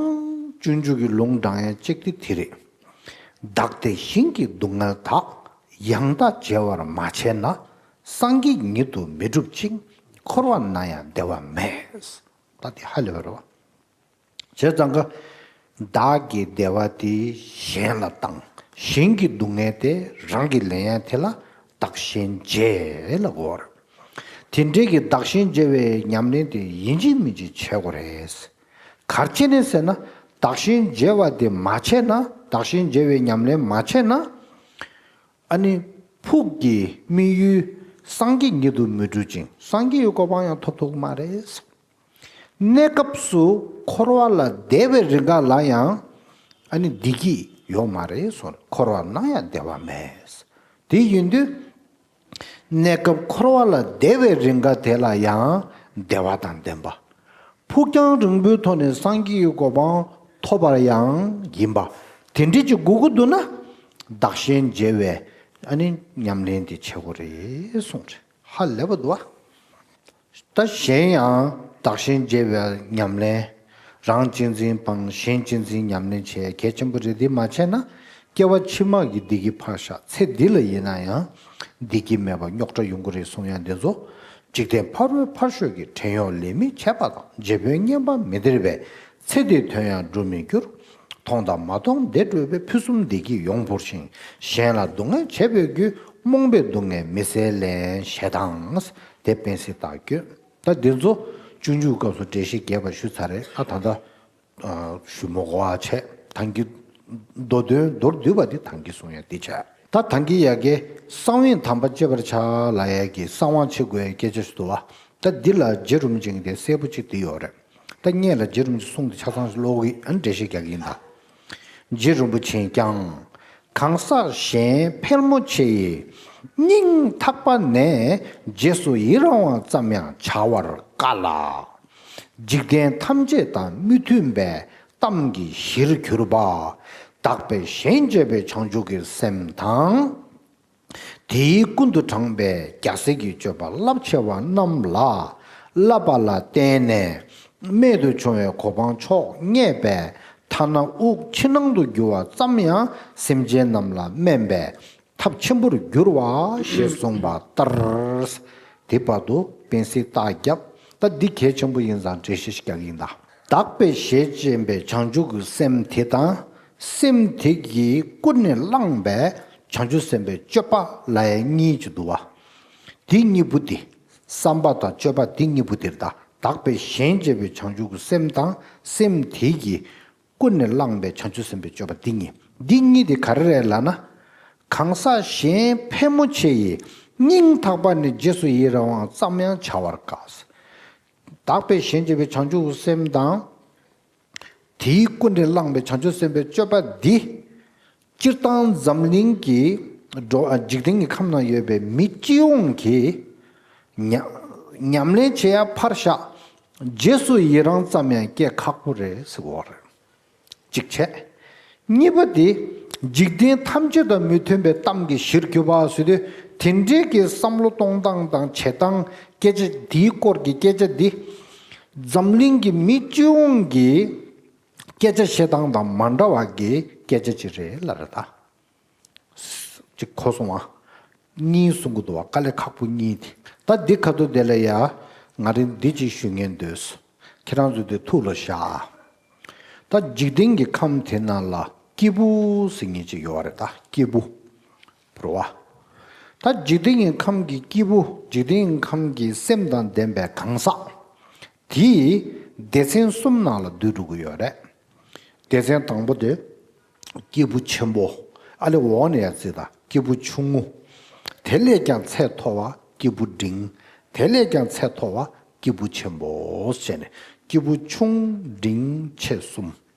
སྤྱོད་འཇུག་གི་ལུང་དྲངས་ཡ་གཅིག་དེ་དེ་རེད། བདག་བདེ་གཞན་གྱི་སྡུག་བསྔལ་དག། ཡང་དག་བརྗེ་བར་མ་བྱས་ན། སངས་རྒྱས་ཉིད་དུ་མི་འགྲུབ་ཅིང་། འཁོར་བ་ན་ཡང་བདེ་བ་མེད། ད་དེ་ཧ་ལས་པ་རེད་བ། བྱས་ཙང་ཀ། བདག་གི་བདེ་བ་དེ་གཞན་ལ་བཏང་། གཞན་གྱི་སྡུག་བསྔལ་དེ་རང་གིས་ལེན་ཡ་དེ་ལ་བདག་གཞན་བརྗེ་ལབ་དགོས་རེད། དེ་འདྲའི་གི་བདག་གཞན་བརྗེ་བའི་ཉམས་ལེན་དེ་ཡིན་གཅིག་མིན་གཅིག་བྱེད་དགོས་རེད། ག་རེ་བྱས་ནས་ཟེར་ན། བདག་གཞན་བརྗེ་བ་དེ་མ་བྱས་ན། བདག་གཞན་བརྗེ་བའི་ཉམས་ལེན་མ་བྱས་ན། ཨ་ནི་ཕུགས་ཀྱི་དམིགས་ཡུལ་སངས་རྒྱས་ཉིད་དུ་མི་འགྲུབ་ཅིང་། སངས་རྒྱས་ཀྱི་གོ་འཕང་ཡང་ཐོབ་ཐུབ་ཀྱི་མ་རེད། གནས་སྐབས་སུ་འཁོར་བ་ལ་བདེ་བའི་རིགས་འགའ་ལ་ཡང་ཨ་ནི་བདེ་སྐྱིད་ཡོད་མ་རེད་གསུངས། འཁོར་བ་ན་ཡང་བདེ་བ་མེད། དེ་ཡིན་དུས། གནས་སྐབས་འཁོར་བ་ལ་བདེ་བའི་རིགས་འགའ་དེ་ལ་ཡང་བདེ་བ་དང་ལྡན་པ། ཕུགས་རྒྱང་རིང་པོའི་ཐོག་ནས་སངས་རྒྱས་ཀྱི་གོ་འཕང་ཐོབ་པར་ཡང་ཡིན་པ། དེ་འདྲ་ཅིག་དགོས་ཀྱི་འདུག་ན། བདག་གཞན་བརྗེ་བའི་ཨ་ནི་ཉམས་ལེན་དེ་བྱེད་དགོས་རེད་གསུངས་རེད། ཧ་ལས་པ་འདུག་བ། ད་གཞན་ཡང་བདག་གཞན་བརྗེ་བའི་ཉམས་ལེན། རང་གཅེས་འཛིན་སྤང་། གཞན་གཅེས་འཛིན་ཉམས་ལེན་བྱེད་ཡ་གལ་ཆེན་པོ་རེད། འདི་མ་བྱས་ན་སྐྱེ་བ་ཕྱི་མ་གི་བདེ་སྐྱིད་ཕར་བཞག་ཚེ་འདི་ལ་ཡིན་ན་ཡང་བདེ་སྐྱིད་མེད་པ་རྙོག་དྲ་ཡོང་གི་རེད་གསུང་ཡ་འདི་ཚོ། འཇིག་རྟེན་ཕ་རོལ་ཕར་ཞོག་གི། བྲན་གཡོག་ལས་མི་བྱེད་པ་དང་། རྗེ་དཔོན་བསྙེན་པ་མི་སྟེར་བས། ཚེ་འདིའི་དོན་ཡང་འགྲུབ་མི་འགྱུར། མཐོང་དང་མ་མཐོང་བདེ་སྤྲོ་བའི། ཕུན་སུམ་བདེ་སྐྱིད་ཡོངས་བོར་ཞིང་། གཞན་ལ་སྡུག་བསྔལ་བྱེད་པའི་རྒྱུ། རྨོངས་པའི་སྡུག་བསྔལ་མི་བཟད་ལེན། ཞེས་དང་། དེ་པཎ་ཟེར་རྟགས་བཀོད། ད་འདི་ཚོ་སྤྱོད་འཇུག་སྐབས་སུ་འགྲེལ་བཤད་རྒྱས་པ་ཞུས་ཚར་རེད། ཨ་ད་ལྟ་ཞུ་མོ་གོ་བ་བྱས། ཐང་གི་མདོ་དོན་མདོར་བསྡུས་པ་འདི་ཐང་གི་གསུང་ཡ་འདི་བྱས། ད་ཐང་གི་ཡ་གི་གསང་བའི་དམ་པ་སྤྱད་པར་བྱ་ལབ་ཡ་གི་གསང་བ་བྱེད་དགོས་ཡ་སྐད་ཆ་ཞིག་འདུག་བ། ད་འདི་ལ་རྗེ་རིན་པོ་ཆེ་གི་དེ་གསལ་པོ་ཅིག་འདི་ཡོད་རེད། ད་སྔོན་ལ་རྗེ་རིན་པོ་ཆེ་གསུང་དེ་ཆ་ཚང་ཞིག་ཀློག་གི་ཨ་ནི་འགྲེལ་བཤད་རྒྱག་གི་ཡིན་ད། རྗེ་རིན་པོ་ཆེས་ཀྱང་། གང་ཟག་གཞན་ཕལ་མོ་ཆེ་ཡིས། སྙིང་ཐག་པ་ནས་རྗེས་སུ་ཡི་རང་བ་ཙམ་ཡང་བྱ་བར་དཀའ་ལ། འཇིག་རྟེན་ཐམས་ཅད་དང་མི་མཐུན་པའི་གཏམ་གྱི་གཞིར་གྱུར་པ། བདག་པས་གཞན་གཅེས་པའི་བྱང་ཆུབ་ཀྱི་སེམས་དང་། དེའི་ཀུན་ཏུ་དྲངས་པའི་རྒྱལ་སྲས་ཀྱི་སྤྱོད་པ་རླབས་ཆེ་བ་རྣམས་ལ་བསླབ་པ་ལ་བརྟེན་ནས་རྨད་དུ་བྱུང་བའི་གོ་འཕང་མཆོག་བརྙེས་པས། ཐ་ན་དབུགས་ཕྱི་ནང་དུ་རྒྱུ་བ་ཙམ་ཡང་སེམས་ཅན་རྣམས་ལ་སྨན་པའི་ཐབས་ཆེན་པོར་འགྱུར་བ་ཞེས་གསུངས་པ་ལྟར། དེ་བར་དུ་པཎ་ཟེར་རྟགས་བརྒྱབ། ད་འདི་གལ་ཆེན་པོ་ཡིན་ཙང་འགྲེལ་བཤད་ཞིག་རྒྱག་གི་ཡིན་ད། བདག་པས་གཞན་གཅེས་པའི་བྱང་ཆུབ་ཀྱི་སེམས་དེ་དང་། སེམས་དེ་གིས་ཀུན་ནས་བསླངས་པའི་བྱང་ཆུབ་སེམས་དཔའི་སྤྱོད་པ་ལབ་ཡ་གཉིས་ཅིག་འདུག་བ། དེ་གཉིས་པོ་དེ། བསམ་པ་དང་སྤྱོད་པ་དེ་གཉིས་པོ་དེ་རེད་ད། བདག་པས་གཞན་གཅེས་པའི་བྱང་ཆུབ་ཀྱི་སེམས་དང་། སེམས་དེ་གིས་ཀུན་ནས་བསླངས་པའི་བྱང་ཆུབ་སེམས་དཔའི་སྤྱོད་པ་འདི་གཉིས། འདི་གཉིས་དེ་ག་རེ་རེད་ལབ་ན། གང་ཟག་གཞན་ཕལ་མོ་ཆེ་ཡིས་སྙིང་ཐག་པ་ནས་རྗེས་སུ་ཡི་རང་བ་ཙམ་ཡང་བྱ་བར་དཀའ། བདག་པས་གཞན་གཅེས་པའི་བྱང་ཆུབ་ཀྱི་སེམས་དང་། དེའི་ཀུན་ནས་བསླངས་པའི་བྱང་ཆུབ་སེམས་དཔའི་སྤྱོད་པ་འདི། སྤྱིར་བཏང་འཛམ་གླིང་གི་འགྲོ་འཇིག་རྟེན་གྱི་ཁམས་ན་ཡོད་པའི་མི་སྤྱི་ཡོངས་ཀྱིས་ཉམས་ཉམས་ལེན་བྱེད་ཡ་ཕར་བཞག་རྗེས་སུ་ཡི་རང་ཙམ་ཡང་སྐྱེ་ཁག་པོ་རེད་ཟེར་བ་རེད། གཅིག་བྱས། གཉིས་པ་དེ། འཇིག་རྟེན་ཐམས་ཅད་དང་མི་མཐུན་པའི་གཏམ་གྱི་གཞིར་གྱུར་པ་ཟེར་དུས། དེ་འདྲའི་གི་བསམ་བློ་གཏོང་སྟངས་དང་བྱེད་སྟངས། སྐད་ཆ་དེའི་སྐོར་གྱི་སྐད་ཆ་འདི། འཛམ་གླིང་གི་མི་སྤྱི་ཡོངས་ཀྱི་སྐད་ཆ་བཤད་སྟངས་དང་མ་འདྲ་བ་གི་སྐད་ཆ་ཅིག་རེད་ལབ་རེད་ད། ཅིག་གོ་སོང་ང་། གཉིས་གསུང་གི་འདུག་བ། དཀའ་ལས་ཁག་པོ་གཉིས་དེ། ད་འདི་ཁ་ཐུག་དེ་ལ་ཡ། ང་རང་འདི་ཅིག་ཞུ་ངེས་འདོད། ཁྱེད་རང་ཚོ་དེ་ཐུགས་ལ་བཞག། ད་འཇིག་རྟེན་གྱི་ཁམས་དེ་ནང་ལ་སྐྱེས་བུ་ཟེར་མཁན་ཅིག་ཡོད་རེད་ད། སྐྱེས་བུ། རེད་བ། ད་འཇིག་རྟེན་གྱི་ཁམས་ཀྱི་སྐྱེས་བུ། འཇིག་རྟེན་གྱི་ཁམས་ཀྱི་སེམས་དང་ལྡན་པའི་གང་ཟག་དེ་སྡེ་ཚན་གསུམ་ནང་ལ་བསྡུས་འགྲོ་གི་ཡོད་རེད། སྡེ་ཚན་དང་པོ་དེ་སྐྱེས་བུ་ཆེན་པོ། ཨ་ལེ་འོག་ནས་ཡར་བརྩིས་དང་སྐྱེས་བུ་ཆུང་ངུ། དེ་ལས་ཀྱང་ཚད་མཐོ་བ་སྐྱེས་བུ་འབྲིང་། དེ་ལས་ཀྱང་ཚད་མཐོ་བ་སྐྱེས་བུ་ཆེན་པོ་བྱས་ནས་སྐྱེས་བུ་ཆུང་འབྲིང་ཆེ་གསུམ།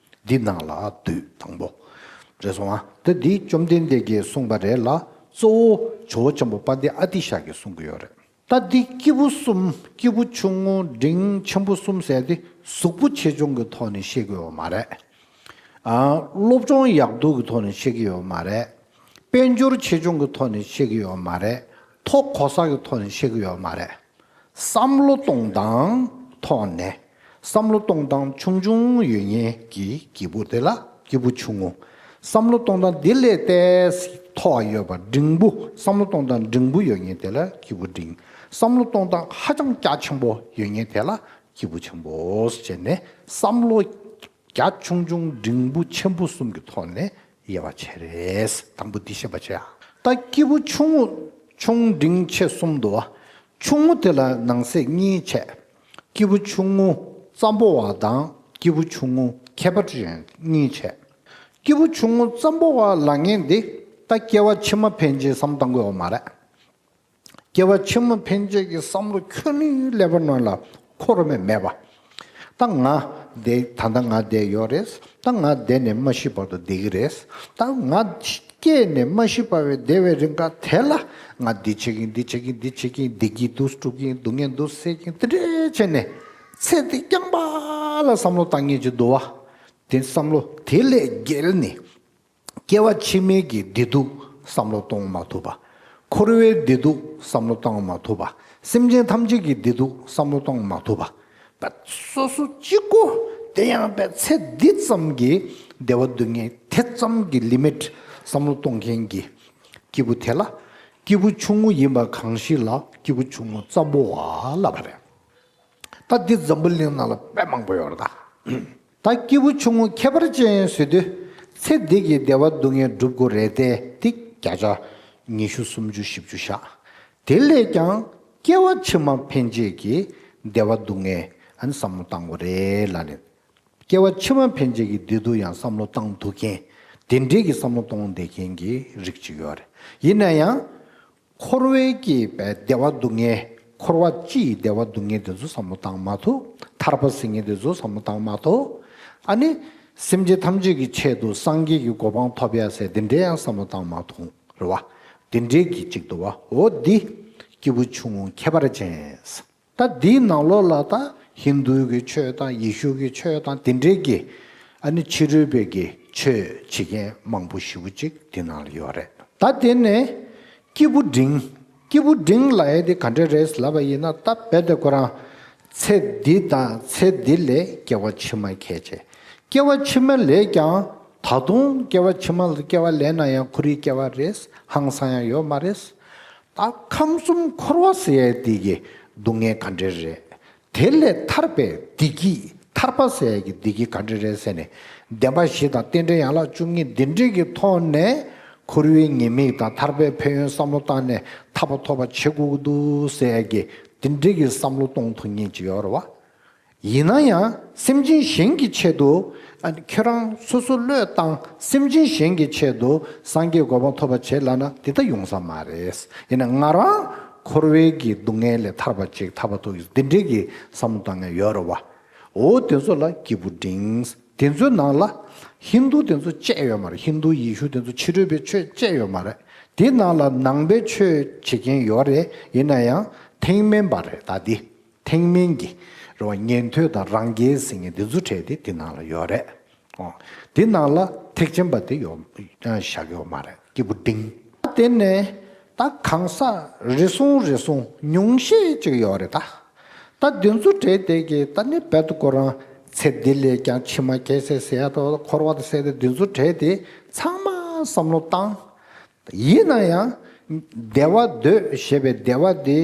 འདི་ནང་ལ་བསྡུས། དང་པོ། རེད་སོང་ང་། ད་འདི་བཅོམ་ལྡན་འདས་ཀྱིས་གསུངས་པ་རེད་ལ། གཙོ་བོ་ཇོ་བོ་ཆེན་པོ་དཔལ་ལྡན་ཨ་ཏི་ཤ་གིས་གསུང་གི་ཡོད་རེད། ད་འདི་སྐྱེས་བུ་གསུམ། སྐྱེས་བུ་ཆུང་ངུ་འབྲིང་ཆེན་པོ་གསུམ་ཟེར་དེ་གཟུགས་པོ་ཆེ་ཆུང་གི་ཐོག་ནས་བཤད་ཀྱི་ཡོད་མ་རེད། ཨ། སློབ་སྦྱོང་ཡག་སྡུག་གི་ཐོག་ནས་བཤད་ཀྱི་ཡོད་མ་རེད། དཔལ་འབྱོར་ཆེ་ཆུང་གི་ཐོག་ནས་བཤད་ཀྱི་ཡོད་མ་རེད། ཐོབ་གོ་ས་གི་ཐོག་ནས་བཤད་ཀྱི་ཡོད་མ་རེད། བསམ་བློ་གཏོང་སྟངས་ཐོག་ནས། བསམ་བློ་གཏོང་སྟངས་ཆུང་ཆུང་ཡོད་མཁན་གྱི་སྐྱེས་བུ་དེ་ལ་སྐྱེས་བུ་ཆུང་ངུ། བསམ་བློ་གཏོང་སྟངས་དེ་ལས་ཏོག་ཙམ་མཐོ་བ་ཡོད་པ་འབྲིང་པོ། བསམ་བློ་གཏོང་སྟངས་འབྲིང་པོ་ཡོད་མཁན་དེ་ལ་སྐྱེས་བུ་འབྲིང་། བསམ་བློ་གཏོང་སྟངས་ཧ་ཅང་རྒྱ་ཆེན་པོ་ཡོད་མཁན་དེ་ལ་སྐྱེས་བུ་ཆེན་པོ་བྱས་ནས། བསམ་བློ་རྒྱ་ཆུང་ཆུང་འབྲིང་པོ་ཆེན་པོ་གསུམ་གྱི་ཐོག་ནས་དབྱེ་བ་ཕྱེ་རེད། དང་པོ་འདི་ཤེས་པ་བྱེད་ཨ། ད་སྐྱེས་བུ་ཆུང་ངུ་ཆུང་འབྲིང་ཆེ་གསུམ་འདུག་བ། ཆུང་ངུ་དེ་ལ་ནང་གསེས་གཉིས་བྱས། སྐྱེས་བུ་ཆུང་ངུ་ཙམ་པོ་བ་དང་སྐྱེས་བུ་ཆུང་ངུ་ཁྱད་པར་ཅན་གཉིས་བྱས། སྐྱེས་བུ་ཆུང་ངུ་ཙམ་པོ་བ་ལབ་མཁན་འདི་ད་སྐྱེ་བ་ཕྱི་མ་ཕན་ཆད་བསམ་བཏང་དགོས་པ་མ་རེད། སྐྱེ་བ་ཕྱི་མ་ཕན་ཆད་ཀྱི་བསམ་བློ་ཁྱོན་ནས་ཀླད་པ་ནང་ལ་འཁོར་མེད་མེད་པ། ད་ང་འདི་ད་ལྟ་ང་བསྡད་ཡོད་རེད། ད་ང་བསྡད་ནས་མ་ཤི་བར་དུ་བསྡད་ཀྱི་རེད། ད་ང་སྐྱེས་ནས་མ་ཤི་བར་བསྡད་པའི་རིང་ག་དེ་ལ་ང་འདི་བྱེད་ཀྱིན་འདི་བྱེད་ཀྱིན་འདི་བྱེད་ཀྱིན་བདེ་སྐྱིད་འདུག་སྒྲུབ་ཀྱིན་སྡུག་བསྔལ་འདུག་སེལ་ཀྱིན་དེ་འདྲས་བྱས་ནས་ཚེ་འདི་རྐྱང་པ་ལ་བསམ་བློ་བཏང་མཁན་ཅིག་འདུག་བ། དེ་བསམ་བློ་དེ་ལས་བརྒལ་ནས། སྐྱེ་བ་ཕྱི་མའི་གི་བདེ་སྡུག་བསམ་བློ་གཏོང་མ་ཐུབ་པ། འཁོར་བའི་བདེ་སྡུག་བསམ་བློ་གཏོང་མ་ཐུབ་པ། སེམས་ཅན་ཐམས་ཅད་ཀྱི་བདེ་སྡུག་བསམ་བློ་གཏོང་མ་ཐུབ་པ། སོ་སོ་གཅིག་པོ་དེ་ཡང་པའི་ཚེ་འདི་ཙམ་གྱི་བདེ་བ་སྡུག་བསྔལ་དེ་ཙམ་གྱི་ལི་མིཊ་བསམ་བློ་གཏོང་མཁན་གྱི་སྐྱེས་བུ་དེ་ལ་སྐྱེས་བུ་ཆུང་ངུ་ཡིན་པ་གང་ཞིག་ལ་སྐྱེས་བུ་ཆུང་ངུ་ཙམ་པོ་བ་ལབ་པ་རེད། ད་འདི་འཛམ་བུ་གླིང་ནང་ལ་དཔེ་མང་པོ་ཡོད་རེད་ད། ད་སྐྱེས་བུ་ཆུང་ངུ་ཁྱད་པར་ཅན་ཟེར་དུས། ཚེ་འདི་གི་བདེ་བ་སྡུག་བསྔལ་སྒྲུབ་དགོས་རེད་དེ། དེ་བརྒྱ་ཆ་ཉི་ཤུ་སུམ་ཅུ་བཞི་བཅུ་བཞག། དེ་ལས་ཀྱང་སྐྱེ་བ་ཕྱི་མ་ཕན་ཆད་ཀྱི་བདེ་བ་སྡུག་བསྔལ་ཨ་ནི་བསམ་བློ་བཏང་དགོས་རེད་ལབ་ནས། སྐྱེ་བ་ཕྱི་མ་ཕན་ཆད་ཀྱི་བདེ་སྡུག་ཡང་བསམ་བློ་བཏང་ཐུབ་མཁན། དེ་འདྲའི་གི་བསམ་བློ་གཏོང་བསྡད་མཁན་གྱི་རིགས་ཅིག་ཡོད་རེད། ཡིན་ན་ཡང་། འཁོར་བའི་གི་བདེ་བ་སྡུག་བསྔལ། འཁོར་བ་སྤྱིའི་བདེ་བ་སྡུག་བསྔལ་དེ་ཚོ་བསམ་བློ་བཏང་མ་ཐུབ། ཐར་པ་ཟེར་མཁན་དེ་ཚོ་བསམ་བློ་བཏང་མ་ཐུབ། ཨ་ནི། སེམས་ཅན་ཐམས་ཅད་ཀྱི་ཆེད་དུ་སངས་རྒྱས་ཀྱི་གོ་འཕང་ཐོབ་ཡ་ཟེར་དེ་འདྲའི་ཡང་བསམ་བློ་བཏང་མ་ཐུབ་རེད་བ། དེ་འདྲའི་གི་གཅིག་འདུག་བ། འོ་འདི། སྐྱེས་བུ་ཆུང་ངུ་ཁྱད་པར་ཅན། ད་འདིའི་ནང་ལོགས་ལ་ད་ཧིན་རྡུའི་གི་ཆོས་དང་ཡེ་ཤུ་གི་ཆོས་དང་དེ་འདྲའི་གི། ཨ་ནི་ཕྱི་རོལ་པའི་གི་ཆོས་བྱེད་མཁན་མང་པོ་ཞེ་པོ་ཅིག་དེ་ནང་ལ་ཡོད་རེད། ད་དེ་ནས་སྐྱེས་བུ་འབྲིང་། སྐྱེས་བུ་འབྲིང་ལབ་ཡ་དེ་ག་འདྲ་རེད་ལབ་པ་ཡིན་ན། ད་རྦད་དེ་ཁོ་རང་ཚེ་འདི་དང་ཚེ་འདི་ལས་སྐྱེ་བ་ཕྱི་མ་ཁས་བྱས། སྐྱེ་བ་ཕྱི་མ་ལས་ཀྱང་ད་དུང་སྐྱེ་བ་ཕྱི་མ་ལ་སྐྱེ་བ་ལེན་ན་ཡང་ཁོ་རའི་སྐྱེ་བ་རེད། ཧང་སང་ཡ་ཡོད་མ་རེད། ད་ཁམས་གསུམ་འཁོར་བ་ཟེར་ཡ་དེ་གི་སྡུག་བསྔལ་ག་འདྲ་རེད། དེ་ལས་ཐར་པའི་བདེ་སྐྱིད། ཐར་པ་ཟེར་ཡ་གི་བདེ་སྐྱིད་ག་འདྲ་རེད་ཟེར་ནས། བདེན་པ་བཞི་དང་རྟེན་འབྲེལ་ཡན་ལག་བཅུ་གཉིས་འདི་འདྲའི་གི་ཐོག་ནས་འཁོར་བའི་ཉེས་དམིགས་དང་ཐར་པའི་ཕན་ཡོན་བསམ་བློ་བཏང་ནས་ཐར་པ་ཐོབ་པ་བྱེད་དགོས་ཀྱི་འདུག་ཟེར་ཡ་གི་དེ་འདྲའི་གི་བསམ་བློ་གཏོང་ཐུབ་མཁན་ཅིག་ཡོད་རེད་བ། ཡིན་ན་ཡང་སེམས་ཅན་གཞན་གྱི་ཆེད་དུ། ཨ་ནི་ཁྱོད་རང་སོ་སོ་བློས་བཏང་། སེམས་ཅན་གཞན་གྱི་ཆེད་དུ་སངས་རྒྱས་གོ་འཕང་ཐོབ་པ་བྱེད་ལབ་ན་དེ་ལྟ་ཡོང་ས་མ་རེད། ཡིན་ན་ང་རང་འཁོར་བའི་གི་སྡུག་བསྔལ་ལས་ཐར་པ་ཅིག་ཐར་པ་ཐོབ་ཀྱི་འདི་འདྲའི་གི་བསམ་བློ་བཏང་མཁན་ཡོད་རེད་བ། འོ་དེ་ཚོ་ལ་སྐྱེས་བུ་འབྲིང་། དེ་ཚོའི་ནང་ལ་ཧིན་རྡུ་དེ་ཚོ་བཅད་ཡོད་མ་རེད། ཧིན་རྡུ་ཡེ་ཤུ་དེ་ཚོ་ཕྱི་རོལ་པའི་ཆོས་བཅད་ཡོད་མ་རེད། དེ་ནང་ལ་ནང་པའི་ཆོས་བྱེད་མཁན་ཡོད་རེད། ཡིན་ན་ཡང་ཐེག་དམན་པ་རེད་ད་འདི། ཐེག་དམན་གྱི་རེད་བ། ཉན་ཐོས་དང་རང་རྒྱལ་ཟེར་མཁན་འདི་ཚོ་གྲས་དེ་འདི་ནང་ལ་ཡོད་རེད། ཨོ། འདི་ནང་ལ་ཐེག་ཆེན་པ་དེ་ཡོད་བཞག་ཡོད་མ་རེད། སྐྱེས་བུ་འབྲིང་། དེ་ནས་ད་གང་ཟག་རེ་ཟུང་རེ་ཟུང་ཉུང་ཤས་ཅིག་ཡོད་རེད་ད། ད་འདི་ཚོ་བྲལ་དེ་གི་ད་ནི་རྦད་དེ་ཁོ་རང་ཚེ་འདི་ལས་ཀྱང་ཕྱི་མ་ཁྱད་བསད་ཟེར་ཡ་དང་འཁོར་བ་དང་ཟེར་དེ་འདི་ཚོ་བྲལ་དེ་ཚང་མ་བསམ་བློ་བཏང་། ཡིན་ན་ཡང་བདེ་བ་འདོད་ཞེས་པའི་བདེ་བ་དེ་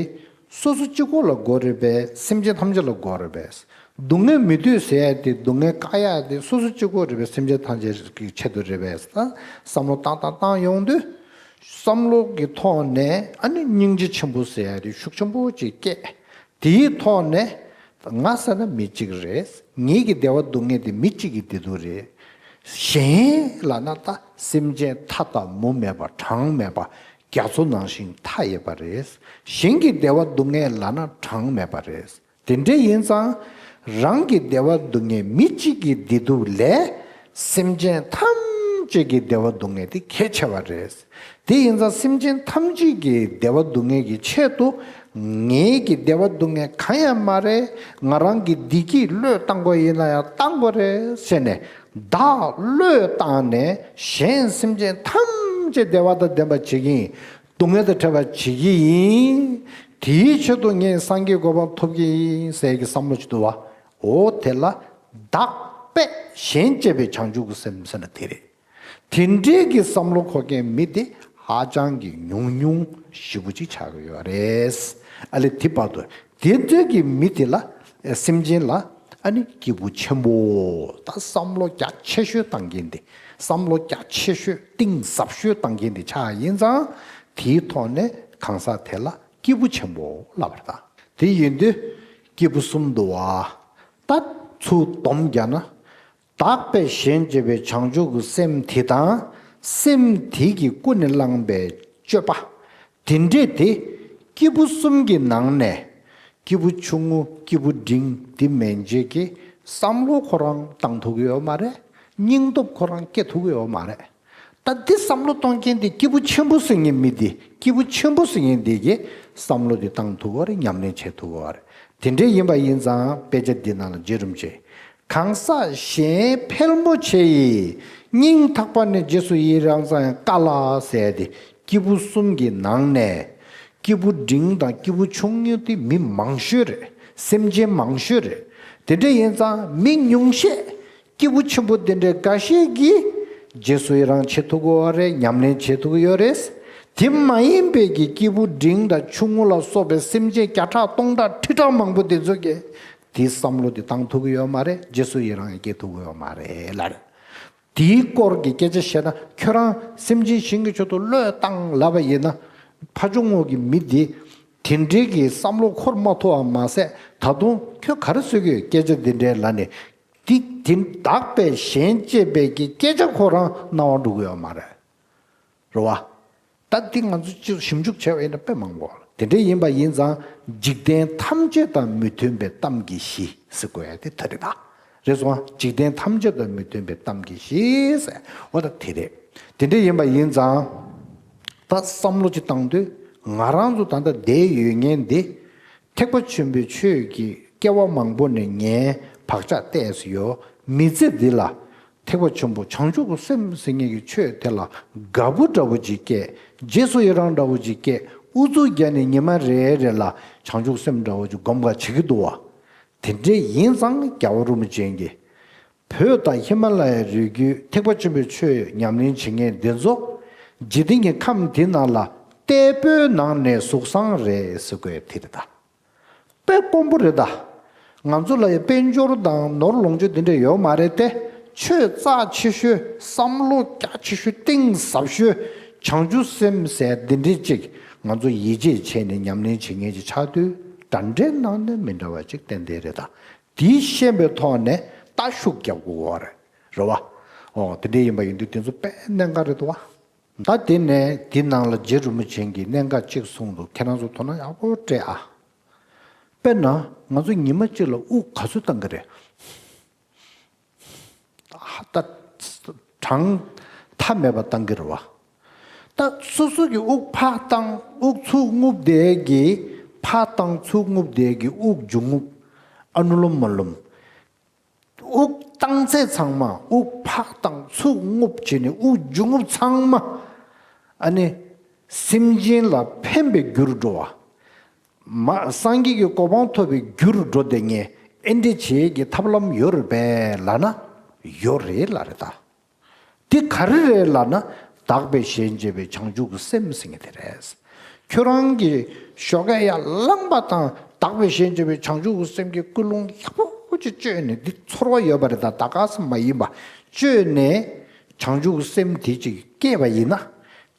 སོ་སོ་གཅིག་པོ་ལ་དགོས་རེད་པས། སེམས་ཅན་ཐམས་ཅད་ལ་དགོས་རེད་པས། སྡུག་བསྔལ་མི་འདོད་ཟེར་ཡ་དེ་སྡུག་བསྔལ་བཀག་ཡ་དེ་སོ་སོ་གཅིག་པོ་རེད་པས། སེམས་ཅན་ཐམས་ཅད་ཀྱི་ཆེད་དུ་རེད་པས། ད་བསམ་བློ་བཏང་བཏང་བཏང་ཡོང་དུས་བསམ་བློ་གི་ཐོག་ནས་ཨ་ནི་སྙིང་རྗེ་ཆེན་པོ་ཟེར་ཡ་དེ་ཤུགས་ཆེན་པོ་ཅིག་སྐྱེས། དེའི་ཐོག་ནས་ང་ཟེར་ན་མི་གཅིག་རེད། ངེད་ཀྱི་བདེ་བ་སྡུག་བསྔལ་དེ་མི་གཅིག་གི་བདེ་སྡུག་རེད། གཞན་ལབ་ན་ད་སེམས་ཅན་མཐའ་དང་མུ་མེད་པ་གྲངས་མེད་པ་རྒྱ་མཚོ་ནང་བཞིན་མཐའ་ཡས་པ་རེད། གཞན་གྱི་བདེ་བ་སྡུག་བསྔལ་ལབ་ན་གྲངས་མེད་པ་རེད། དེ་འདྲ་ཡིན་ཙང་རང་གི་བདེ་བ་སྡུག་བསྔལ་མི་གཅིག་གི་བདེ་སྡུག་ལས་སེམས་ཅན་ཐམས་ཅད་ཀྱི་བདེ་བ་སྡུག་བསྔལ་དེ་གལ་ཆེ་བ་རེད། དེ་ཡིན་ཙང་སེམས་ཅན་ཐམས་ཅད་ཀྱི་བདེ་བ་སྡུག་བསྔལ་གྱི་ཆེད་དུ་ངེད་ཀྱི་བདེ་བ་སྡུག་བསྔལ་གང་ཡང་མ་རེད། ང་རང་གི་བདེ་སྐྱིད་བློས་བཏང་དགོས་ཡིན་ན་ཡང་བཏང་དགོས་རེད་ཟེར་ནས་བདག་བློས་བཏང་ནས་གཞན་སེམས་ཅན་ཐམས་ཅད་བདེ་བ་དང་ལྡན་པ་བྱེད་ཀྱི་ཡིན། སྡུག་བསྔལ་དང་བྲལ་བ་བྱེད་ཀྱི་ཡིན། དེའི་ཆེད་དུ་ངས་སངས་རྒྱས་གོ་འཕང་ཐོབ་ཀྱི་ཡིན་ཟེར་གྱི་བསམ་བློ་ཅིག་འདུག་བ། འོ་དེ་ལ་བདག་པས་གཞན་གཅེས་པའི་བྱང་ཆུབ་ཀྱི་སེམས་ཟེར་ན་དེ་རེད། དེ་འདྲའི་གི་བསམ་བློ་འཁོར་མཁན་མི་དེ་ཧ་ཅང་གི་ཉུང་ཉུང་ཞེ་པོ་ཅིག་ཆགས་ཀྱི་ཡོད་རེད། ཨ་ལེ་དེ་བར་དུ་དེ་འདྲའི་གི་མི་དེ་ལ་སེམས་ཅན་ལ་ཨ་ནི་སྐྱིད་པོ་ཆེན་པོ། ད་བསམ་བློ་རྒྱ་ཆེ་ཤོས་བཏང་མཁན་དེ། བསམ་བློ་རྒྱ་ཆེ་ཤོས་གཏིང་ཟབ་ཤོས་བཏང་མཁན་དེ་ཆགས་ཡིན་ཙང་དེའི་ཐོག་ནས་གང་ཟག་དེ་ལ་སྐྱིད་པོ་ཆེན་པོ་ལབ་པ་རེད། ད་དེ་ཡིན་དུས་སྐྱིད་པོ་གསུམ་འདུག་བ། ད་ཚུར་སྡོམ་རྒྱག་ན། བདག་པས་གཞན་གཅེས་པའི་བྱང་ཆུབ་ཀྱི་སེམས་དེ་དང་། སེམས་དེ་གིས་ཀུན་ནས་བསླངས་པའི་སྤྱོད་པ། དེ་འདྲས་དེ་སྐྱེས་བུ་གསུམ་གྱི་ནང་ནས་སྐྱེས་བུ་ཆུང་ངུ་སྐྱེས་བུ་འབྲིང་དེ་མན་ཆད་ཀྱི་བསམ་བློ་ཁོ་རང་བཏང་ཐུབ་ཀྱི་ཡོད་མ་རེད། སྙིང་སྟོབས་ཁོ་རང་སྐྱེ་ཐུབ་ཀྱི་ཡོད་མ་རེད། ད་འདི་བསམ་བློ་གཏོང་མཁན་དེ་སྐྱེས་བུ་ཆེན་པོ་ཟེར་མཁན་མི་དེ་སྐྱེས་བུ་ཆེན་པོ་ཟེར་མཁན་དེ་གིས་བསམ་བློ་དེ་བཏང་ཐུབ་ཀྱི་ཡོད་རེད། ཉམས་ལེན་བྱེད་ཐུབ་ཀྱི་ཡོད་རེད། དེ་འདྲས་ཡིན་པ་ཡིན་ཙང་དཔེ་ཆ་འདི་ནང་ལ་རྗེ་རིན་པོ་ཆེས། གང་ཟག་གཞན་ཕལ་མོ་ཆེ་ཡིས། སྙིང་ཐག་པ་ནས་རྗེས་སུ་ཡི་རང་ཙམ་ཡང་དཀའ་ལ་ཟེར་ཏེ། སྐྱེས་བུ་གསུམ་གྱི་ནང་ནས། སྐྱེས་བུ་འབྲིང་དང་སྐྱེས་བུ་ཆུང་ངུ་དེ་མི་མང་ཤོས་རེད། སེམས་ཅན་མང་ཤོས་རེད། དེ་འདྲ་ཡིན་ཙང་མི་ཉུང་ཤས། སྐྱེས་བུ་ཆེན་པོ་དེ་འདྲའི་འགའ་ཤས་ཀྱིས། རྗེས་སུ་ཡི་རང་བྱེད་ཐུབ་ཀྱི་ཡོད་རེད། ཉམས་ལེན་བྱེད་ཐུབ་ཀྱི་ཡོད་རེད། དེ་མ་ཡིན་པའི་གི་སྐྱེས་བུ་འབྲིང་དང་ཆུང་ངུ་ལ་སོགས་པའི་སེམས་ཅན་བརྒྱ་ཕྲག་སྟོང་ཕྲག་ཁྲི་ཕྲག་མང་པོ་དེ་ཚོ་གིས། དེའི་བསམ་བློ་དེ་བཏང་ཐུབ་ཀྱི་ཡོད་མ་རེད། རྗེས་སུ་ཡི་རང་ཡང་སྐྱེ་ཐུབ་ཀྱི་ཡོད་མ་རེད་ལབ་རེད། དེའི་སྐོར་གྱི་སྐད་ཆ་བཤད་ན་ཁྱོད་རང་སེམས་ཅན་གཞན་གྱི་ཆེད་དུ་བློས་བཏང་ལབ་པ་ཡིན་ན། ཕ་ཆུང་ངུ་གི་མི་འདི་དེ་འདྲའི་གི་བསམ་བློ་འཁོར་མ་ཐུབ་པ་མ་ཟད་ད་དུང་ཁྱོད་ག་རེ་བཟོ་གི་ཡོད། སྐད་ཆ་འདི་འདྲའི་ལབ་ནས་འདི་དེ་བདག་པས་གཞན་གཅེས་པའི་གི་སྐད་ཆ་ཁོ་རང་རྣ་བར་འགྲོ་གི་ཡོད་མ་རེད། རེད་བ། ད་འདི་ང་ཚོ་སྤྱིར་ཞིབ་འཇུག་བྱས་པ་ཡིན་ན་དཔེ་མང་པོ། དེ་འདྲ་ཡིན་པ་ཡིན་ཙང་འཇིག་རྟེན་ཐམས་ཅད་དང་མི་མཐུན་པའི་གཏམ་གྱི་གཞི་ཟེར་དགོས་ཡ་དེ་ད་རེད་ད། རེད་སོང་ཨ། འཇིག་རྟེན་ཐམས་ཅད་དང་མི་མཐུན་པའི་གཏམ་གྱི་གཞི་ཟེར། འོ་ད་དེ་རེད། དེ་འདྲ་ཡིན་པ་ཡིན་ཙང་། ད་བསམ་བློ་ཅིག་བཏང་དུས་ང་རང་ཚོ་ད་ལྟ་བསྡད་ཡོད་མཁན་འདི། ཐེག་པ་ཆེན་པོའི་ཆོས་ཀྱི་སྐྱེ་བ་མང་པོ་ནས་ངས་བག་ཆགས་བལྟས་སུ་ཡོད། མི་ཚེ་འདི་ལ། ཐེག་པ་ཆེན་པོ་བྱང་ཆུབ་ཀྱི་སེམས་ཟེར་མཁན་གྱི་ཆོས་དེ་ལ་དགའ་པོ་འདྲ་བོ་ཅིག་སྐྱེས། རྗེས་སུ་ཡི་རང་འདྲ་བོ་ཅིག་སྐྱེས། ཨུ་ཚུགས་བརྒྱབ་ནས་ཉི་མ་རེ་རེ་ལ་བྱང་ཆུབ་སེམས་འདྲ་བོ་ཅིག་སྒོམ་ག་བྱེད་ཀྱི་འདུག་བ། དེ་འདྲས་ཡིན་ཙང་རྒྱལ་བ་རིན་པོ་ཆེ་གིས། བོད་དང་ཧི་མ་ལ་ཡའི་རི་རྒྱུད་ཐེག་པ་ཆེན་པོའི་ཆོས་ཉམས་ལེན་བྱེད་མཁན་འདི་ཚོ། འཇིག་རྟེན་གྱི་ཁམས་འདི་ནང་ལ་ལྟད་པོའི་ནང་ནས་གཟུགས་བཟང་རེད་ཟེར་དགོས་དེ་རེད་ད། དཔེ་དཀོན་པོ་རེད་ད། ང་ཚོ་ལ་ཡང་དཔལ་འབྱོར་དང་ནོར་ལོངས་སྤྱོད་འདི་འདྲ་ཡོད་མ་རེད་དེ། ཆོས་རྩ་ཆེ་ཤོས་བསམ་བློ་རྒྱ་ཆེ་ཤོས་གཏིང་ཟབ་ཤོས་བྱང་ཆུབ་སེམས་ཟེར་འདི་འདྲས་ཅིག་ང་ཚོ་ཡིད་ཆེས་བྱས་ནས་ཉམས་ལེན་བྱེད་མཁན་ཅིག་ཆགས་དུས་འདྲ་འདྲའི་ནང་ནས་མི་འདྲ་བ་ཅིག་ཏན་ཏན་རེད་ད། དེའི་ཤེས་པའི་ཐོག་ནས་ལྟ་ཤུགས་རྒྱབ་དགོས་པ་རེད། རེད་བ། ཨོ་དེ་འདྲ་ཡིན་པ་ཡིན་དུས་དེ་ཚོ་དཔེ་གནད་འགག་རེད་འདུག་བ། ད་དེ་ནས་དེ་ནང་ལ་རྗེ་རིན་པོ་ཆེ་གིས་གནད་འགག་གཅིག་གསུངས་འདུག་ཁྱེད་རང་ཚོ་དོ་སྣང་ཡག་པོ་སྤྲད་ཨ། དཔེར་ན་ང་ཚོ་ཉི་མ་གཅིག་ལ་དབུགས་ག་ཚོད་བཏང་གི་རེད། ད་གྲངས་མཐའ་མེད་པ་བཏང་གི་རེད་བ། ད་སོ་སོ་གི་དབུགས་ཕར་བཏང་དབུགས་ཚུར་རྔུབ་བསྡད་ཀྱི། ཕར་བཏང་ཚུར་རྔུབ་བསྡད་ཀྱི་དབུགས་འབྱུང་རྔུབ། ཨ་ནུ་ལོམ་མ་ལོམ། དབུགས་བཏང་ཚད་ཚང་མ་དབུགས་ཕར་བཏང་ཚུར་རྔུབ་བྱས་ནས་དབུགས་འབྱུང་རྔུབ་ཚང་མ། ཨ་ནི། སེམས་ཅན་ལ་ཕན་པའི་རྒྱུར་འགྲོ་བ། མ་སངས་རྒྱས་ཀྱི་གོ་འཕང་ཐོབ་པའི་རྒྱུ་རུ་འགྲོ་བསྡད་མཁན་ཨེ་འདྲ་བྱེད་ཀྱི་ཐབས་ལམ་ཡོད་རེད་པས་ལབ་ན། ཡོད་རེད་ལབ་རེད་ད། འདི་ག་རེ་རེད་ལབ་ན། དག་པའི་ཞེན་བྱེད་པའི་བྱང་ཆུབ་ཀྱི་སེམས་ཟེར་མཁན་དེ་རེད། ཁྱོད་རང་གི་ཞོགས་ཀས་ཡར་ལངས་པ་དང་དག་པའི་ཞེན་བྱེད་པའི་བྱང་ཆུབ་ཀྱི་སེམས་ཀྱི་ཀུན་སློང་ཡག་པོ་ཅིག་བཅོས་ནས། འདི་ཚོར་བ་ཡོད་པ་རེད་ད། ད་ག་ས་མ་ཡིན་པ་བཅོས་ནས་བྱང་ཆུབ་ཀྱི་སེམས་དེ་ཅིག་སྐྱེས་པ་ཡིན་ན།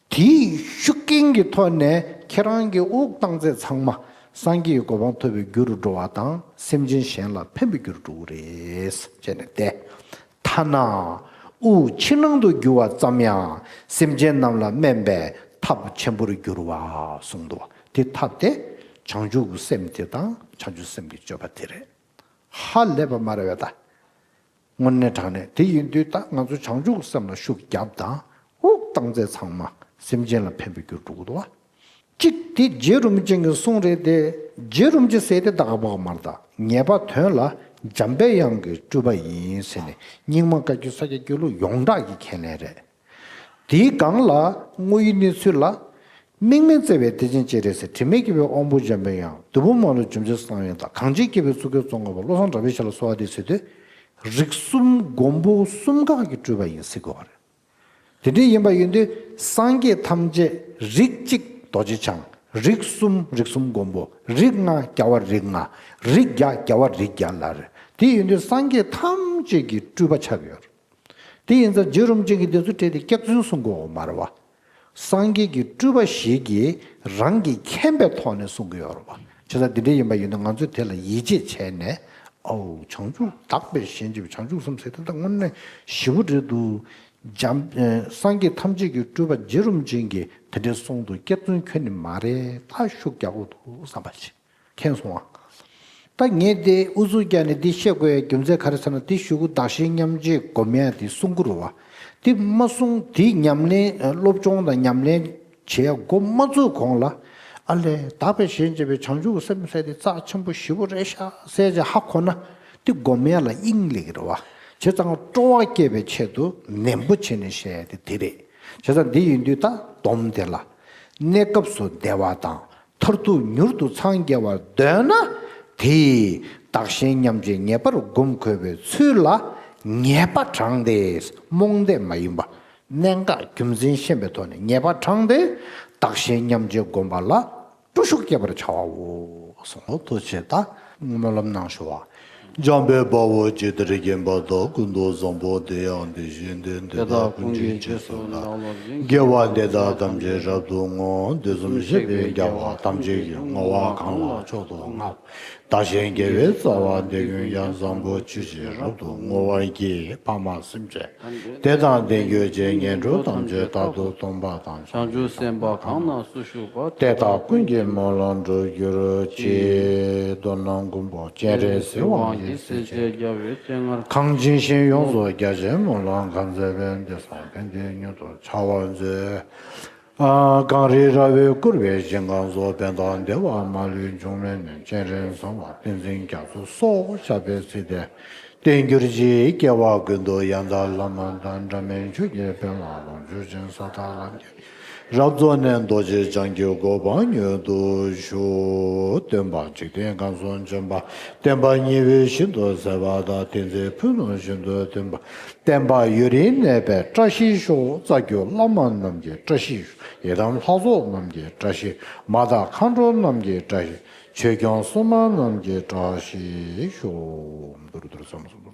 དེའི་ཤུགས་རྐྱེན་གྱི་ཐོག་ནས་ཁྱེད་རང་གི་དབུགས་བཏང་ཚད་ཚང་མ་སངས་རྒྱས་ཀྱི་གོ་འཕང་ཐོབ་པའི་རྒྱུ་རུ་འགྲོ་བ་དང་། སེམས་ཅན་གཞན་ལ་ཕན་པའི་རྒྱུ་རུ་འགྲོ་གི་རེད་ཟེར་ནས་བསྡད། ཐ་ན་དབུགས་ཕྱི་ནང་དུ་རྒྱུ་བ་ཙམ་ཡང་སེམས་ཅན་རྣམས་ལ་སྨན་པའི་ཐབས་ཆེན་པོར་འགྱུར་བ་གསུངས་འདུག། དེ་ཐབས་དེ་བྱང་ཆུབ་ཀྱི་སེམས་དེ་དང་བྱང་ཆུབ་སེམས་ཀྱི་སྤྱོད་པ་དེ་རེད། ཧ་ལས་པ་མ་རེད་པས་ད། དངོས་གནས་དྲང་གནས་དེ་ཡིན་དུས། ད་ང་ཚོ་བྱང་ཆུབ་སེམས་ལ་ཤུགས་རྒྱབ་དང་། དབུགས་བཏང་ཚད་ཚང་མ་སེམས་ཅན་ལ་ཕན་པའི་རྒྱུར་འགྲོ་གི་འདུག་བ། གཅིག་དེ་རྗེ་རིན་པོ་ཆེ་གི་གསུང་རེད་དེ། རྗེ་རིན་པོ་ཆེ་ཟེར་དེ་ད་ག་པ་ག་མར་ད་ངེས་པ་དོན་ལ་འཇམ་པའི་དབྱངས་ཀྱི་སྤྲུལ་པ་ཡིན་ཟེར་ནས། རྙིང་མ་བཀའ་བརྒྱུད་ས་སྐྱ་སྒྱུ་ལུགས་ཡོངས་གྲགས་ཀྱི་ཁས་ལེན་རེད། དེའི་སྒང་ལ་དངོས་ཡུལ་གནས་ཚུལ་ལ། དམིགས་མེད་བརྩེ་བའི་གཏེར་ཆེན་སྤྱན་རས་གཟིགས། དྲི་མེད་སྐྱེས་བུའི་དབང་པོ་འཇམ་པའི་དབྱངས། བདུད་དཔུང་མ་ལུས་འཇོམས་བྱེད་གསང་བའི་བདག། གངས་ཅན་སྐྱེ་བོའི་གཙུག་གི་ཙོང་ཁ་པ། བློ་བཟང་གྲགས་པའི་ཞབས་ལ་གསོལ་བ་འདེབས་ཟེར་དུས། རིགས་གསུམ་མགོན་པོ་གསུམ་ག་གི་སྤྲུལ་པ་ཡིན་ཟེར་དགོས་པ་རེད། དེ་འདྲ་ཡིན་པ་ཡིན་དུས་སངས་རྒྱས་ཐམས་ཅད་རིགས་གཅིག་རྡོ་རྗེ་འཆང་། རིགས་གསུམ་རིགས་གསུམ་མགོན་པོ། རིགས་ལྔ་རྒྱལ་བ་རིགས་ལྔ། རིགས་བརྒྱ་རྒྱལ་བ་རིགས་བརྒྱ་ལབ་རེད། དེ་ཡིན་དུས་སངས་རྒྱས་ཐམས་ཅད་ཀྱི་སྤྲུལ་པ་ཆགས་ཀྱི་ཡོད་རེད། དེ་ཡིན་ཙང་རྗེ་རིན་པོ་ཆེ་གིས་དེ་ཚོ་བྲིས་ཏེ་སྐྱག་རྫུན་གསུང་གི་ཡོད་མ་རེད་བ། སངས་རྒྱས་ཀྱི་སྤྲུལ་པ་ཞིག་གིས་རང་གིས་མཁྱེན་པའི་ཐོག་ནས་གསུང་གི་ཡོད་རེད་བ། བྱས་ཙང་དེ་འདྲ་ཡིན་པ་ཡིན་ན་ང་ཚོས་དེ་ལ་ཡིད་ཆེས་བྱས་ནས། ཨའོ། བྱང་ཆུབ་དག་པའི་ཞེན་བྱེད་པའི་བྱང་ཆུབ་སེམས་ཟེར་དེ་ད་དངོས་གནས་ཞེ་པོ་རེད་འདུག། འཇམ། ཨེ། སངས་རྒྱས་ཐམས་ཅད་ཀྱི་སྤྲུལ་པ་རྗེ་རིན་པོ་ཆེ་གིས་དེ་འདྲའི་གསུང་དུས་སྐྱག་རྫུན་ཁྱོན་ནས་མ་རེད། ད་ཤུགས་རྒྱག་དགོས་འདུག་བསམ་པ་ཞིག། མཁྱེན་སོང་ཨ། ད་ངས་དེ་ཨུ་ཚུགས་རྒྱག་ནས་འདི་བཤད་དགོས་ཡ་རྒྱུ་མཚན་ག་རེ་ཟེར་ན། དེ་གཞུག་གུ་བདག་གཞན་མཉམ་བརྗེ་སྒོམ་ཡ་དེ་གསུང་གི་རེད་བ། དེ་མ་གསུང་། དེ་ཉམས་ལེན། སློབ་སྦྱོང་དང་ཉམས་ལེན་བྱེད་ཡ་འགོ་མ་བཙུགས་གོང་ལ། ཨ་ལས། དག་པའི་ཞེན་བྱེད་པའི་བྱང་ཆུབ་ཀྱི་སེམས་ཟེར་དེ་རྩ་ཆེན་པོ་ཞེ་པོ་རེད་ཤག་ཟེར་བྱས་ཧ་གོ་ན། དེ་སྒོམ་ཡ་ལ་དབྱིངས་སླེབས་ཀྱི་རེད་བ། བྱས་ཙང་སྤྲོ་བ་སྐྱེད་པའི་ཆེད་དུ་ནན་པོ་བྱས་ནས་བཤད་ཡ་དེ་དེ་རེད། བྱས་ཙང་འདི་ཡིན་དུས་ད་སྡོམ་དེ་ལ། གནས་སྐབས་སུ་བདེ་བ་དང་། མཐར་ཐུག་མྱུར་དུ་འཚང་རྒྱ་བར་འདོད་ན། དེས་བདག་གཞན་མཉམ་བརྗེ་ངེས་པར་སྒོམ་དགོས་པའི་ཚུལ་ལ་ངེས་པ་དྲངས་ཏེ། རྨོངས་དད་མ་ཡིན་པ། གནད་འགག་རྒྱུ་མཚན་ཤེས་པའི་ཐོག་ནས་ངེས་པ་དྲངས་ཏེ། བདག་གཞན་མཉམ་བརྗེ་སྒོམ་པ་ལ་སྤྲོ་ཤུགས་སྐྱེད་པར་བྱའོ་གསུངས། ཐུགས་རྗེ་ཆེ། ད་སྨོན་ལམ་གནང་ཞུ་བ། འཇམ་དཔལ་དཔའ་བོས་ཇི་ལྟར་མཁྱེན་པ་དང་། ཀུན་ཏུ་བཟང་པོ་དེ་ཡང་དེ་བཞིན་ཏེ། དེ་དག་ཀུན་གྱི་རྗེས་སུ་བདག་སློབ་ཅིང་། དགེ་བ་འདི་དག་ཐམས་ཅད་རབ་ཏུ་བསྔོ། དུས་གསུམ་གཤེགས་པའི་རྒྱལ་བ་ཐམས་ཅད་ཀྱིས། བསྔོ་བ་གང་ལ་མཆོག་ཏུ་བསྔགས། བདག་གཞན་དགེ་བའི་རྩ་བ་འདི་ཀུན་ཀྱང་། བཟང་པོ་ཇི་བཞིན་རབ་ཏུ་བསྔོ་བར་བགྱི། ཕ་མ་སེམས་ཅན་དེ་དང་ལྡན་གྱུར་ཅིག། ངན་འགྲོ་ཐམས་ཅད་རྟག་ཏུ་སྟོངས་པ་དང་། བྱང་ཆུབ་སེམས་དཔའ་གང་ན་སུ་བཞུགས་པ། དེ་དག་ཀུན་གྱི་སྨོན་ལམ་འགྲུབ་གྱུར་ཅིག། མདོར་ན་མགོན་པོ་སྤྱན་རས་གཟིགས་དབང་གིས། སྲིད་ཞིའི་རྒྱལ་བའི་སྤྱན་སྔར། གངས་ཅན་ཞིང་ཡོངས་སུ་རྒྱ་ཆེའི་སྨོན་ལམ་གང་མཛད་པའི། འདི་ཕན་བདེ་མྱུར་དུ་འཆར་བར་མཛོད། ཨ། གངས་རི་ར་བས་བསྐོར་བའི་ཞིང་ཁམས་སུ། ཕན་དང་བདེ་བ་མ་ལུས་འབྱུང་བའི་གནས། སྤྱན་རས་གཟིགས་དབང་བསྟན་འཛིན་རྒྱ་མཚོ་སོགས། ཞབས་པད་སྲིད་དེ་བརྟན་གྱུར་ཅིག། སྐྱེ་བ་ཀུན་ཏུ་ཡང་དག་བླ་མ་དང་། འབྲལ་མེད་ཆོས་ཀྱི་དཔལ་ལ་ལོངས་སྤྱོད་ཅིང་། ས་དང་ལམ་གྱི་རབ་རྫོགས་ནས། རྡོ་རྗེ་འཆང་གི་གོ་འཕང་མྱུར་དུ་ཞུ། སྟོན་པ་འཇིག་རྟེན་ཁམས་སུ་བྱོན་པ། བསྟན་པ་ཉི་འོད་བཞིན་དུ་གསལ་བ་དང་། བསྟན་འཛིན་ཕུན་ཚོགས་བཞིན་དུ་སྟོན་པ། བསྟན་པ་ཡུན་རིང་གནས་པའི་བཀྲ་ཤིས་ཤོག། རྩ་བརྒྱུད་བླ་མ་རྣམས་ཀྱི་བཀྲ་ཤིས་ཤོག། ཡི་དམ་ལྷ་ཚོགས་རྣམས་ཀྱི་བཀྲ་ཤིས། མ་དག་མཁའ་འགྲོ་རྣམས་ཀྱི་བཀྲ་ཤིས། ཆོས་སྐྱོང་སྲུང་མ་རྣམས་ཀྱི་བཀྲ་ཤིས་ཤོག།